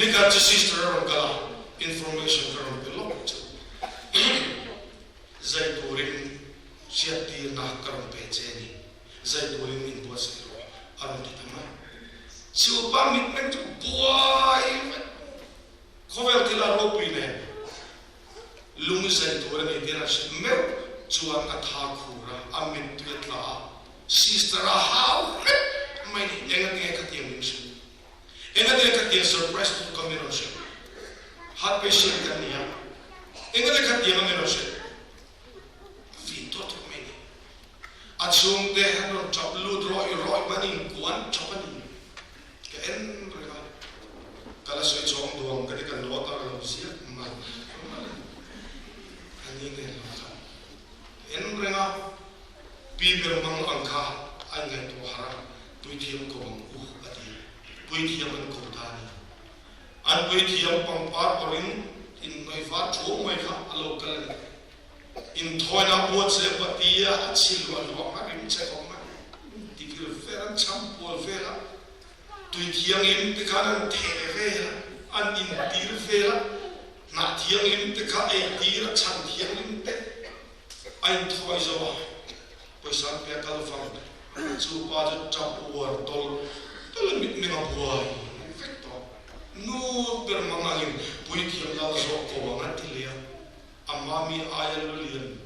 Nikhat chu sister a rawn kal a, information ka rawn pe lawk chu. Zai turin hriattirna ka rawn pe che ni. Zai turin min buatsaih rawh a rawn ti ta mai. Chu pa mitmeng chu buai vek. Khawvel thil a ropui nen lung zai tur a ni tir a hrilh meuh chuan a tha khur a, a mittui a tla a, sister a hau hrep mai ni. Engatinge khatiang min hrilh? Engatinge khatiang surprise tur ka min rawn hrilh? Heart patient kan ni a, engatinge khatiang a min rawn hrilh? A fim tawh tawh mai ni. A chhungte an rawn tap lut rawih rawih mai an inkuan tap a ni. Ka en reng a, ka la sawi chhawng duang ka ti ka lo tar lo ziak mai a ni nen lo khan. Ka en reng a, pi ber mang ang kha a inngaihtuah harh a, Puithiam ko ang u a ti a, Puithiam an ko ta a ni. An puithiam pangpar awrhin inhnawih var thu mai kha a lo kal a ni. Inthawina buatsaih patia a chhi luah luah a rim che khawp mai. Tikil vel an cham kual vel a, tui thianghlim te khan an theh vel a, an intir vel a, hnah thianghlim te kha ei tir a, chhan thianghlim te. A inthawi zo a, pawisa an pe a kal vang. Chu pa chu tap uar tawlh tawlh a mitmeng a buai vek tawh. Nu ber mang angin puithiam lal zawh ko ang a ti leh a, a mami aia lu lian,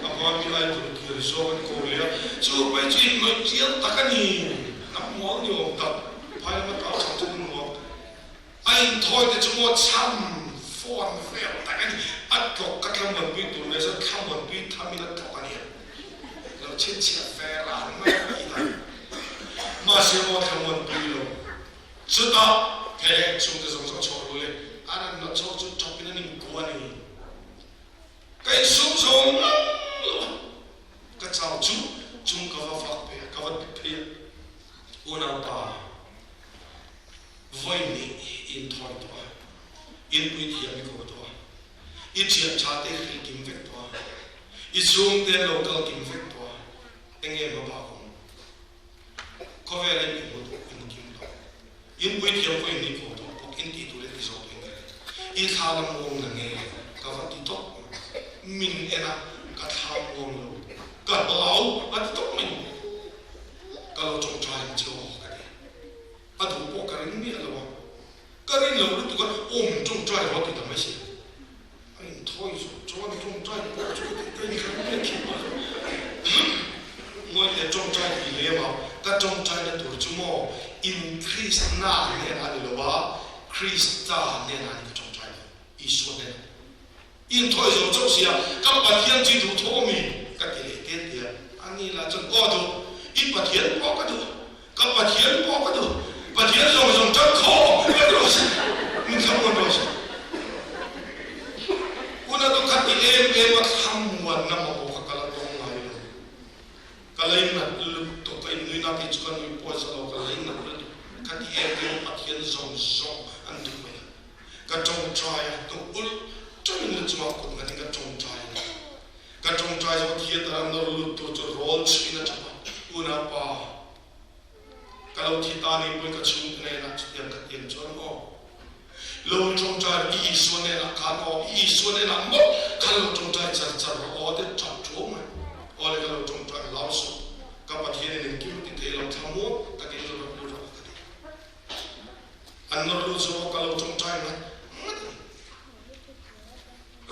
a mami aia tur kir zawk an ko leh a, chu pai chu inhnawih chiang tak a ni, hnam mual ni awm tak, phai lama tal chho chu an nuam. A inthawi te chu maw chham fawn vel tak a ni. A tlawk ka thlamuanpui tur leh chuan thlamuanpui thamin a tlawk a nia. Lo chhinchhiah ve ran mai a tih dan. Mahse maw thlamuanpui lo. Chutah he chhungte zawng zawng chhuak ru le an an la chhuak chu tap in an inkuah a ni. Ka insum zo ngang lo a, ka chau chu chung ka va vak ve a, ka va ti phei a. Unaupa. Vawi nih i inthawi tawh a, inpui thiam i ko tawh a, i thian tha te hrilh kim vek tawh a, i chhungte an lo kal kim vek tawh a, eng nge hma bak awm? Khawvel in i hmu tawh, i hmu kim tawh. Inpui thiam pawh in ni ko tawh bawk, in tih tur in ti zawk tawh in ka ring. I thla la muang na nge? Ka va ti tawp mai. Min en a, ka thla muang lo, ka hlau a ti tawp mai. Ka lo tawngtai ang che aw ka ti. A duh pawh ka ring miah lo a, ka rin lo lutuk a, aw min tawngtai rawh a ti ta mai si. A inthawi zawh chuan tawngtai pawh chu ka tih ka inthlan miah thin mah lo. Ngawi teh tawngtai tih lem a, ka tawngtaina tur chu maw in Kristna hnenah a ni lo a, Krista hnenah a ni ka tawngtai dawn, Isua hnenah. Inthawi zo chauh sia, ka Pathian chi duh tho awm i? Ka ti leh te te a. A ni lah chuan, Aw duh, i Pathian pawh ka duh, ka Pathian pawh ka duh, Pathian zawng zawng tan khaw vek rawh se, min thlamuan rawh se. Una chu kha ti em em a thlamuanna mamawh kha ka la tawng ngai lo. Ka leinat lutuk, ka innuina kei chu ka nui pawh za lo, ka leinat lutuk, kha ti em em a Pathian zawng zawng an duh mai a. Ka ṭawngṭai a, hnuk ulh ṭeuhin lu chungah kut nghatin ka ṭawngṭai a ni. Ka ṭawngṭai zawh theatre a nawr luttu chu rawl chhuin a ṭap a, Unaupa, ka lo thi ta ni pawhin ka chhungte hnenah chutiang ka tiam chuan aw, lo ṭawngṭai rawh, i Isua hnenah khan aw, i Isua hnenah mawlh khan lo ṭawngṭai char char rawh aw, ti ṭap ṭuau mai. Aw le ka lo ṭawngṭai hlau suh, ka Pathianin engkim a ti thei lo, thlamuang takin lo rak lut rawh ka ti. An nawr lut zawk a, ka lo tawngtai ngat ngat a ni.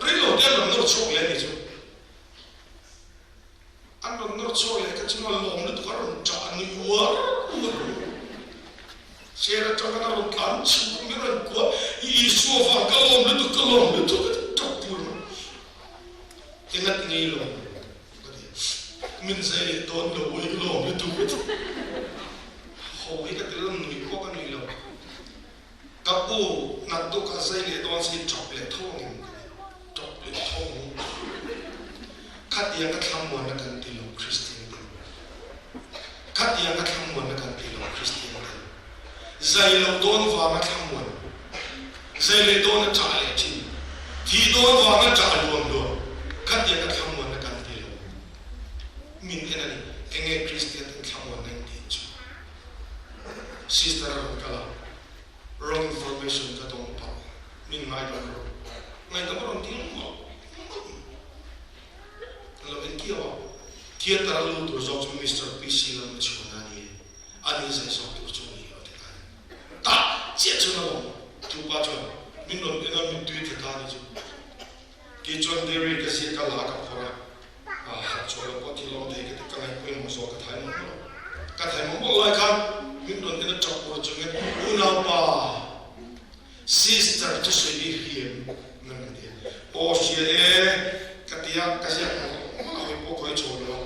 Rei lo te an rawn nawr chhuak leh a ni chu. An rawn nawr chhuak leh kha chu a lawm lutuk a rawn ṭah a nui uar uar a. Chair aṭang khan a rawn tlan chhuk a, min rawn kuah, I Isua vang ka lawm lutuk, ka lawm lutuk a ti ṭap pur mai. Engat ngei lo ka ti a, min zai leh dawn lo ui ka lawm lutuk a ti. Ho hi ka ti lam nui pawh ka nui lo. Ka pu naktuk a zai leh dawn si ṭap leh tho angin ka ti, ṭap leh tho ang. Khatiang a thlamuanna kan ti lo Kristian ten. Khatiang a thlamuanna kan ti lo Kristian ten. Zai loh dawn vanga thlamuan, zai leh dawn a ṭah leh ṭhin, thih dawn vanga ṭah luam luam, khatiang a thlamuanna kan ti lo. Min en a ni, enge Kristian ten thlamuanna in tih chu? Sister a rawn kal a, wrong information ka dawng pah, min ngaidam rawh. Ngaidam a rawn ding mawlh mawlh mai. An lo en kiau a, theatre a lut tur zawk chu Mister PC Lalhmachhuana a ni e. A ni zai zawk tur chu a ni lo ti ta a ni. Tah chiah chuan a lawm chu pa chuan min rawn en a, mittui tla ta a ni chu. Kei chuan Dairy ka ziak a la ka phawrh a, ah harh chhuah loh pawh thil awm thei ka ti, ka ngaihpawimawh zawk ka thai mawlh mawlh a. Ka thai mawlh mawlh lai khan min rawn en a tap pur chungin, Unaupa, sister chu sawi bik hliam nan ka ti a. Aw hria e, ka ti a, ka ziak mawlh mawlh a, hawi pawh ka hawi chho lo a.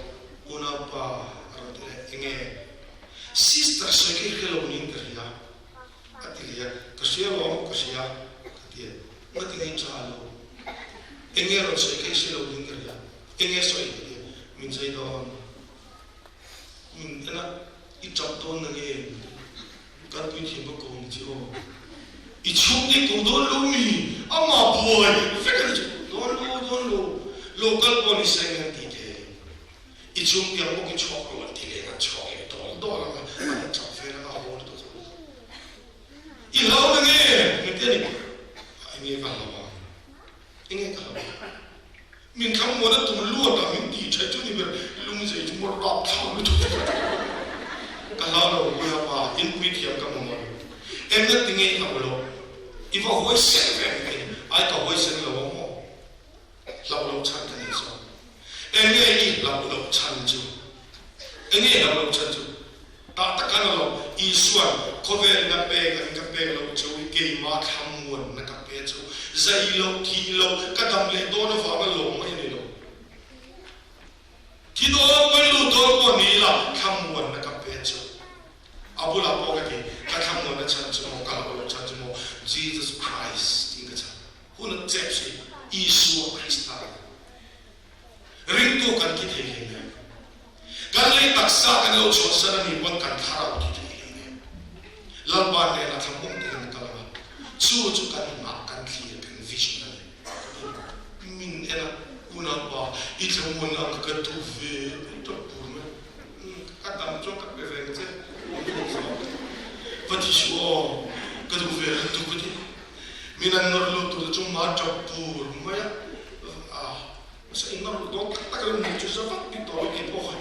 Unaupa a rawn ti leh, Enge? Sister sawi khi hre lo niin ka hria a ti leh a, Ka hria lawm, ka hria ka ti a, Nga ti ngei tha lo, enge rawn sawi khi hre lo niin ka hria, enge sawi ka ti a, Min zai dawn, min en a, i tap dawn na nge? Kan puithiam ka ko ang che aw, i chhungte ko dawn lo mi? Amah buai vek a ni chu, Dawn lo, dawn lo, local pawh ni se nge an ti thei. I chung piang bawk i chhuak lo an ti leh ang, an chhuak leh dawl dawl ang a, an chak vel ang a, haw lutuk ang. I hlau na nge? Min ti a ni. Enge ka hlau ang? Enge ka hlau ang? Min thlamuan a tum luat a, min tih that chu ni ber, lungzei chu maw rap thlak lutuk chu ka ti. Ka hlau lo, Buiha pa, in pui thiam ka mamawh lo. Engna ti nge i hlauh loh? I va huaisen ve ang kei, ai ka huaisen lo ang maw? Hlauh loh chhan ka nei zawk. Enge i hlauh loh chhan chu? Enge i hlauh loh chhan chu? Tah tak khan a lo, Isua'n khawvel na pek an ka pek loh chu i keimah thlamuan na ka pe chu zai loh, thih loh, ka dam leh dawn avanga lawm mai a ni lo. Thi dawn pawn lut dawn pawh ni ila thlamuan na ka pe chu. A bulah pawh ka ti, ka thlamuan na chhan chu maw, ka hlauh loh chhan chu maw, Jesus Christ tiin ka chhan. Hun a chep si, Isua Krista. Ringtu kan ti thei hlei nen. Kan lei taksa kan lo chhuahsan a nih pawn kan thlarau ti thei hlei nen. Lalpa hnenah thlamuang takin a kal ang a, chu chu kan nghah, kan thlir, kan vision a ni. Ka ti min en a, unaupa i thlamuan ang ka ka duh ve mai tawp tur mai. Ka dam chuan ka pe ve ang che. Va ti suh aw, ka duh ve lutuk ka ti. Min an nawr lut tur te chu ma tap bur mai a, mahse in nawr lut dawn tak tak a ni chu za vak bik tawh lo kei pawh kha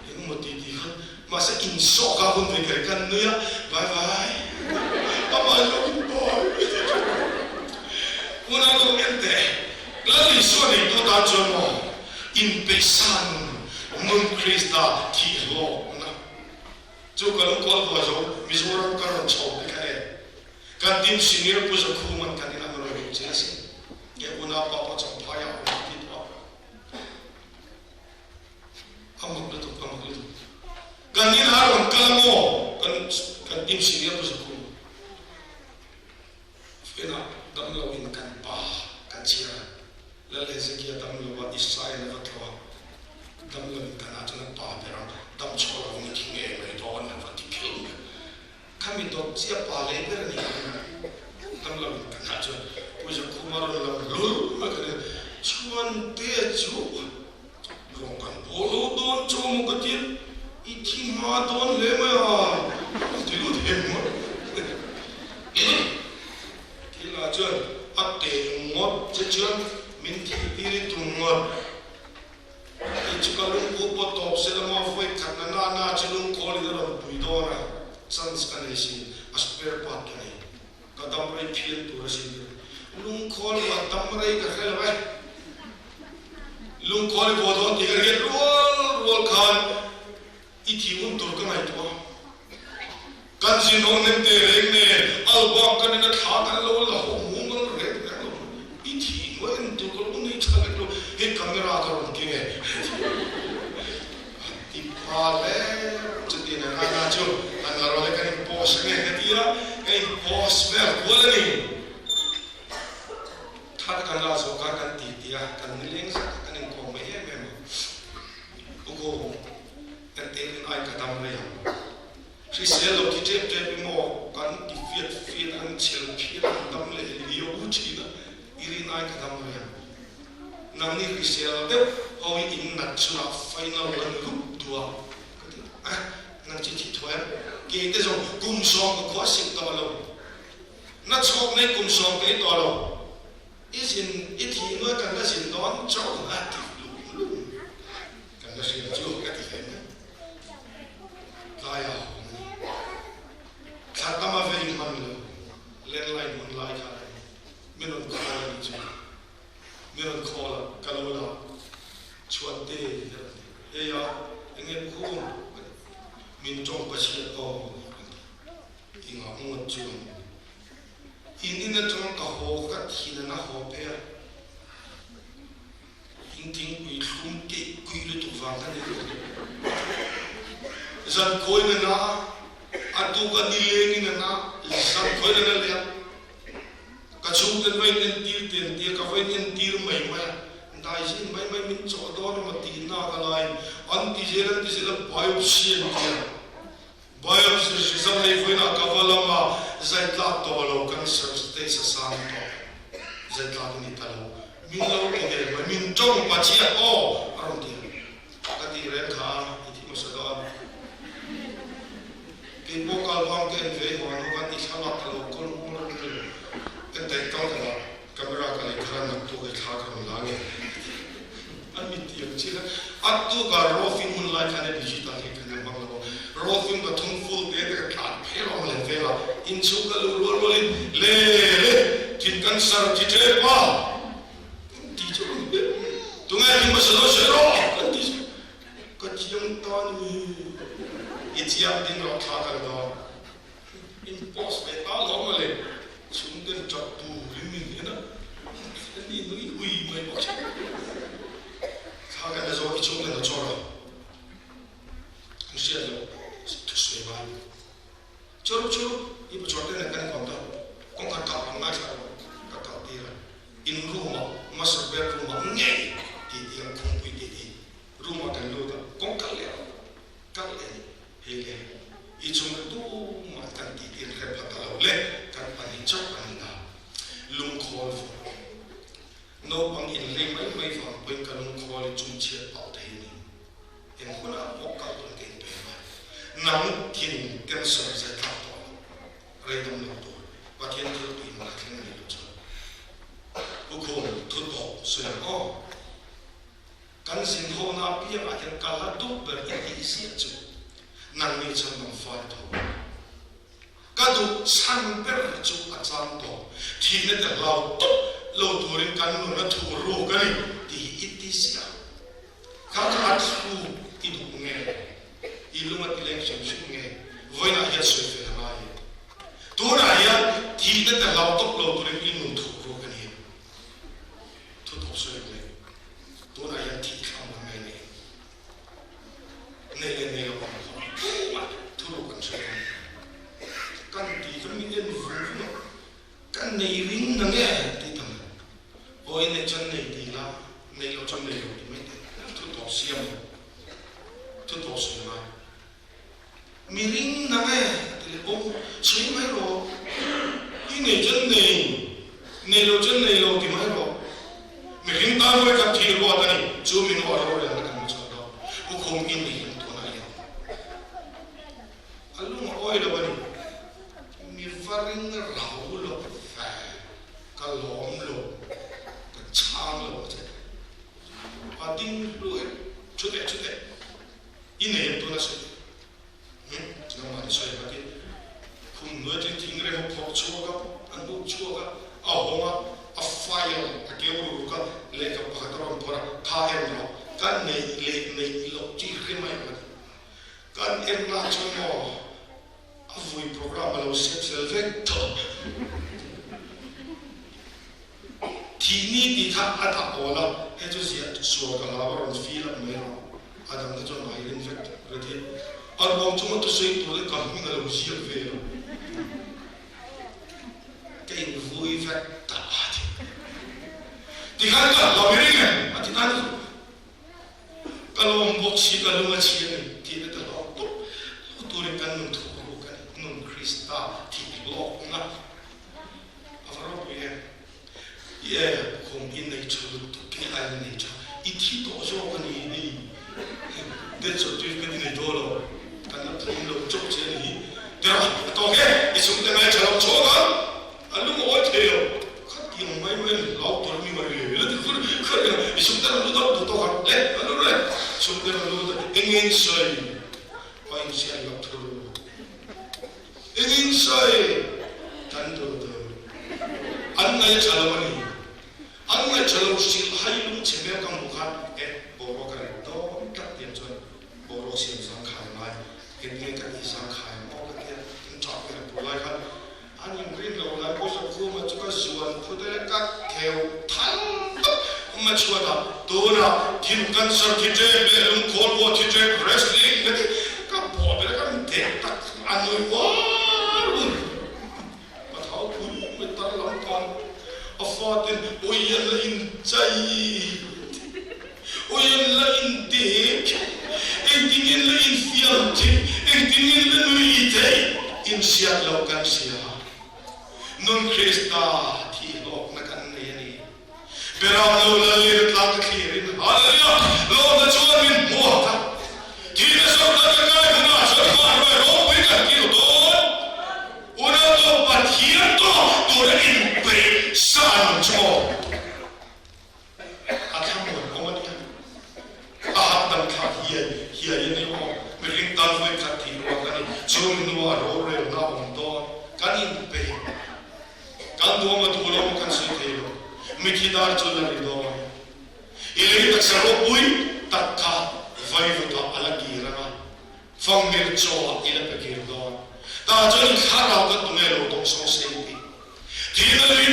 engemaw ti ti khan mahse insawk a hun ve kher khan nui a bye bye amah zawk in bye unau nu en teh Lal Isua nei tu tan chuan maw inpeihsa nun nun Krista thih hlawkna chu ka lungkawl vuah zo Mizoram ka rawn chho te kha e. Kan team senior Pu Zakhuman kan in an rawn luh che asin. Nge unaupa pawh Champhai ah awm ti tawh a. A mak lutuk, a mak lutuk. Kan in a rawn kal maw? Kan kan team senior Pu Zakhum. Fenah dam lo in kan pa kan chhiar a. Lal Hezekia dam lo a Israel a va thlawh a. Dam lo in kan ah chuan a pa ber ang dam chhuah lo in i thi ngei mai dawn a va ti kher mai. Khami dawt chiah pa leh ber a ni ang dam lo in kan hah chuan Pu Zakhuma rawn lam hlur mai ka nia chuan te chu rawn kan pawl lo dawn chaw maw ka tia i thi hma dawn hle mai a a ti lut hem ngawt thil ah chuan a teh ngawt che chuan min thih tir i tum ngawt. Kei chu ka lungku pawh tawp se lama vawi khat na na na chu lungkawl in a rawn pui dawn a, chance ka nei sin, a spare part ka nei. Ka dam rei phian tur a sin ber. Lungkawl vah dam rei ka hre lo e. Lungkawl i vuah dawn tih ka riat rual rual khan I thi hun tur ka ngaihtuah a. Kan zinawm nem te reng nen album kan en a thla kan lo la haw mumal reng reng lo. I thi hnuai en tur ka lo nei tha vek lo. Hei camera ka rawn keng e. A ti pha hle chuti na na na chu an la rawn e kan in post ange ka ti a, ka in post vel kual a ni. Thla te kan la zawk a kan ti ti a, kan nileng zet a kan inkawm mai em em a. Ugo, enterin ai ka dam rei ang. Hrisel lo ti tep tep i maw? Kan ti fiat fiat an chhel phiat an dam leh liau thin a, i rin ai ka dam rei ang. Nangni hrisel deuh ho i in nat chungah final lan rup duh a, ka ti a, nang chi thih thuai ang. Kei te zawng kum sawm ka khua sik tawh lo. Na chhawk nei kum sawm ka i tawh lo. I zin, i thih nuai kan la zin dawn chauh a ti lung lung. Kan la hriat chu ka ti hle mai. Tlaia awm a ni. Thla tam a vei hman lo, landline hun lai khan a ni. Min rawn call a nih chu. Min rawn call a, ka lo la chhuan te a rawn ti. Hei a, enge khum ka ti. Min tawng Pathian aw ka ti. I ngah ngawt chu a ni. In in atang ka haw ka thin an a haw phei a, in thingpui thlum keih kuih lutuk vang kha ni lo. Zan khawiin a na a, a tuk a nilengin a na, zan khawiin a na leh a. Ka chhungten va in entir te an tia, ka va in entir mai mai a, daizin mai mai min chawh dawn emaw tih nak alaiin an ti zel an ti zel a, biopsy an tia. Biopsy zam lei vawiinah ka va lam a, zai tlak tawh lo, cancer stage a sang tawh, zai tlak a ni ta lo, min lo ti ve mai, min tawng Pathian aw a rawn ti a, ka tih reng kha i thi hmasa dawn. Kei pawh kal vang ka en ve haw hnu khan i thlalak ka lo kawl hmul reng reng lo, en daih kal ka la, camera ka lei thar a, naktuk i thla ka rawn la nge. An mi tiang chiah khan a tukah rawfing hun lai khan e digital hi kan la hmang lo a, rawfing pathum full te te ka tlan phei rawng leh vel a, inchhung ka luh rual rualin le le thin cancer thi tep a kan ti chu rawn ber mai. Tunge thin hmasa lo sawi rawh kan ti chu ka chiang ta ni i chiang ding rawh thla ka la dawn. In post ve ta lo mawle, chhungten tap turin min en a, an ni nui hui mai bawk che. Thla kan la zawh i chhungten a chawr a, an hriat loh thusawi ngai. Chawr chawr i pachawr te nen kan inkawm ta, kawngkhar kah ang ngaithla rawh ka kah tir a, in room ah, master bedroom ah ngei ti ti ang khawmpui ti ti room ah kan lut a, kawngkal leh a kal leh a ni. Hei le, i chunga tumah kan tih tir hrep la ta lo le, kan pahnih chauh kan ni ta. Lungkhawl vawk. Naupang inhlei mai mai vang pawhin ka lungkhawl hi chumchhiat palh thei a ni. Eng hunah pawh kal tawn ka inpe ngai. Nang thin cancer zai tlak tawh lo, rei dam lo tur, Pathian thil tih mak a thleng a nih loh chuan. Pu Khum, thu tawp sawi ang aw. Kan zin hawna apiangah hian ka la duh ber i tih ziah chu nangni chhan dang fai tho a ni. Ka duh chhan ber chu a chang tawh. Thihna te hlau tawp lo turin kan nun a thuh ruk a ni tih hi i ti ziah. Kha kha a thluk i duh nge? I lung a ti leng hrim hrim nge? Vawiinah hian sawi fel a ngai e. Tunah hian thihna te hlau tawp lo turin i nun thuh ruk a ni. Thu tawp sawi ang le. Tunah hian thih thla awm ang nge nei? Nei leh nei lo ang kha tumah thuruk an hre lo. Kan ti chu mi en vung vung a, ka nei ring na nge tih ta mai. Aw i neih chuan nei ti la, nei lo chuan nei lo ti mai teh. Thu tawp siam lo. Thu tawp sawi ngai. Mi ring na nge ti leh awm sawi mai rawh. I nei chuan nei, nei lo chuan nei lo ti mai rawh. Mihring tan vawi khat thih ruat a ni, chu mi nuah rorelna kan hmu chhuak lo. Pu Khum i nei ang tunah hian a lung a awi lo a ni. Mi va ring rau lo ve, ka lawm lo, ka chhang lo a che. A ding hluai, chuteh chuteh. I nei em tuna sawi teh? Nangmah ni sawi ang a ti. Khum hnuai chu thing rem a phawrh chhuak a, a hnuk chhuak a, a hawng a, a file a keu ru ruk a, lehkha pakhat a rawn phawrh a, Kha en rawh, ka neih leh neih loh chi hre mai ang a ti. Kan en lah chuan maw a vui programme a lo set fel vek tawh. Thih ni tih kha a dah awl a, hei chu ziah sual ka hlau a rawn feel up mai rawh. A dang te chuan mai rin vek ret hi a ruang chunga thusawi tur hi ka hming a lo ziak ve lo. Ka invui vek ta a ti. Tikhan ka hlau i ring em? A ti tan chu. Ka lawm bawk si, ka lung a chhia a ni tih na te hlau tawp lo turin kan nun thuk ruk a ni. Nun Krista thih lawkna a va ropui em? Ie, khum i nei tha lutuk nge a in nei tha? I thi tawh zawk a ni hei. Death certificate i nei dawn lo, kan la phum lo chauh che a ni hi. Tira, a tawk e, i chhungte ngai tha lo chhuak ang, a lung a awi thei lo. Khatiang mai mai an hlau tur mi mai le la ti khur khur reng a, i chhungte rawn lut ang, duh tawk ang, le, a lut le, chhungte rawn lut a, eng nge in sawi? A insiam loh thur. Engin sawi kan duh duh. An ngaihṭha lo a ni. An ngaihṭha lo hrilh hai lung chhe mek ka hmuh khan e boruak a rit dawn tlat tiang chuan boruak siam zangkhai ngai eng nge ka tih zangkhai ang aw ka tia kan ṭah vel a tur lai khan an inrin lo lai pawisa khuma chu ka zuan phut a ka kheu thal tawp a chhuat a tunah thin cancer thi ṭep leh lungkhawl pawh thi ṭep wrestling ka ti ka bawh ber ka dek tak a nui uar hun ka thau pui mai tar lam tan a faten ui an la in chai ui an la in dek engtin in la in fiam thei engtin in la nui thei in hriat loh kan hria Nun Krista thihhlawkna kan nei a ni. Beram lo lal lir tlang ka thlirin Hallelujah! Lawmna chuan min hmuak a. Thihna sawrkar ka kai hunah chuan van ruai ropui kan kil dawn. Unau tawh Pathian tawh tura inpeih sa an awm chu maw? A thlamuan awm a nia. Vawikhat thih rual ka ni. Chu mi hnuah rorelna a awm dawn. Kan inpeih. Kan duam a duh lo maw kan sawi thei lo. Mithi dar chu la ri dawn. I lei taksa ropui tak kha vaivutah a la kir ang a, fanghmir chaw ah i la pe kir dawn. Tah chuan i thlarau ka tunge lo dawng sawng sei tih. Thihna lui.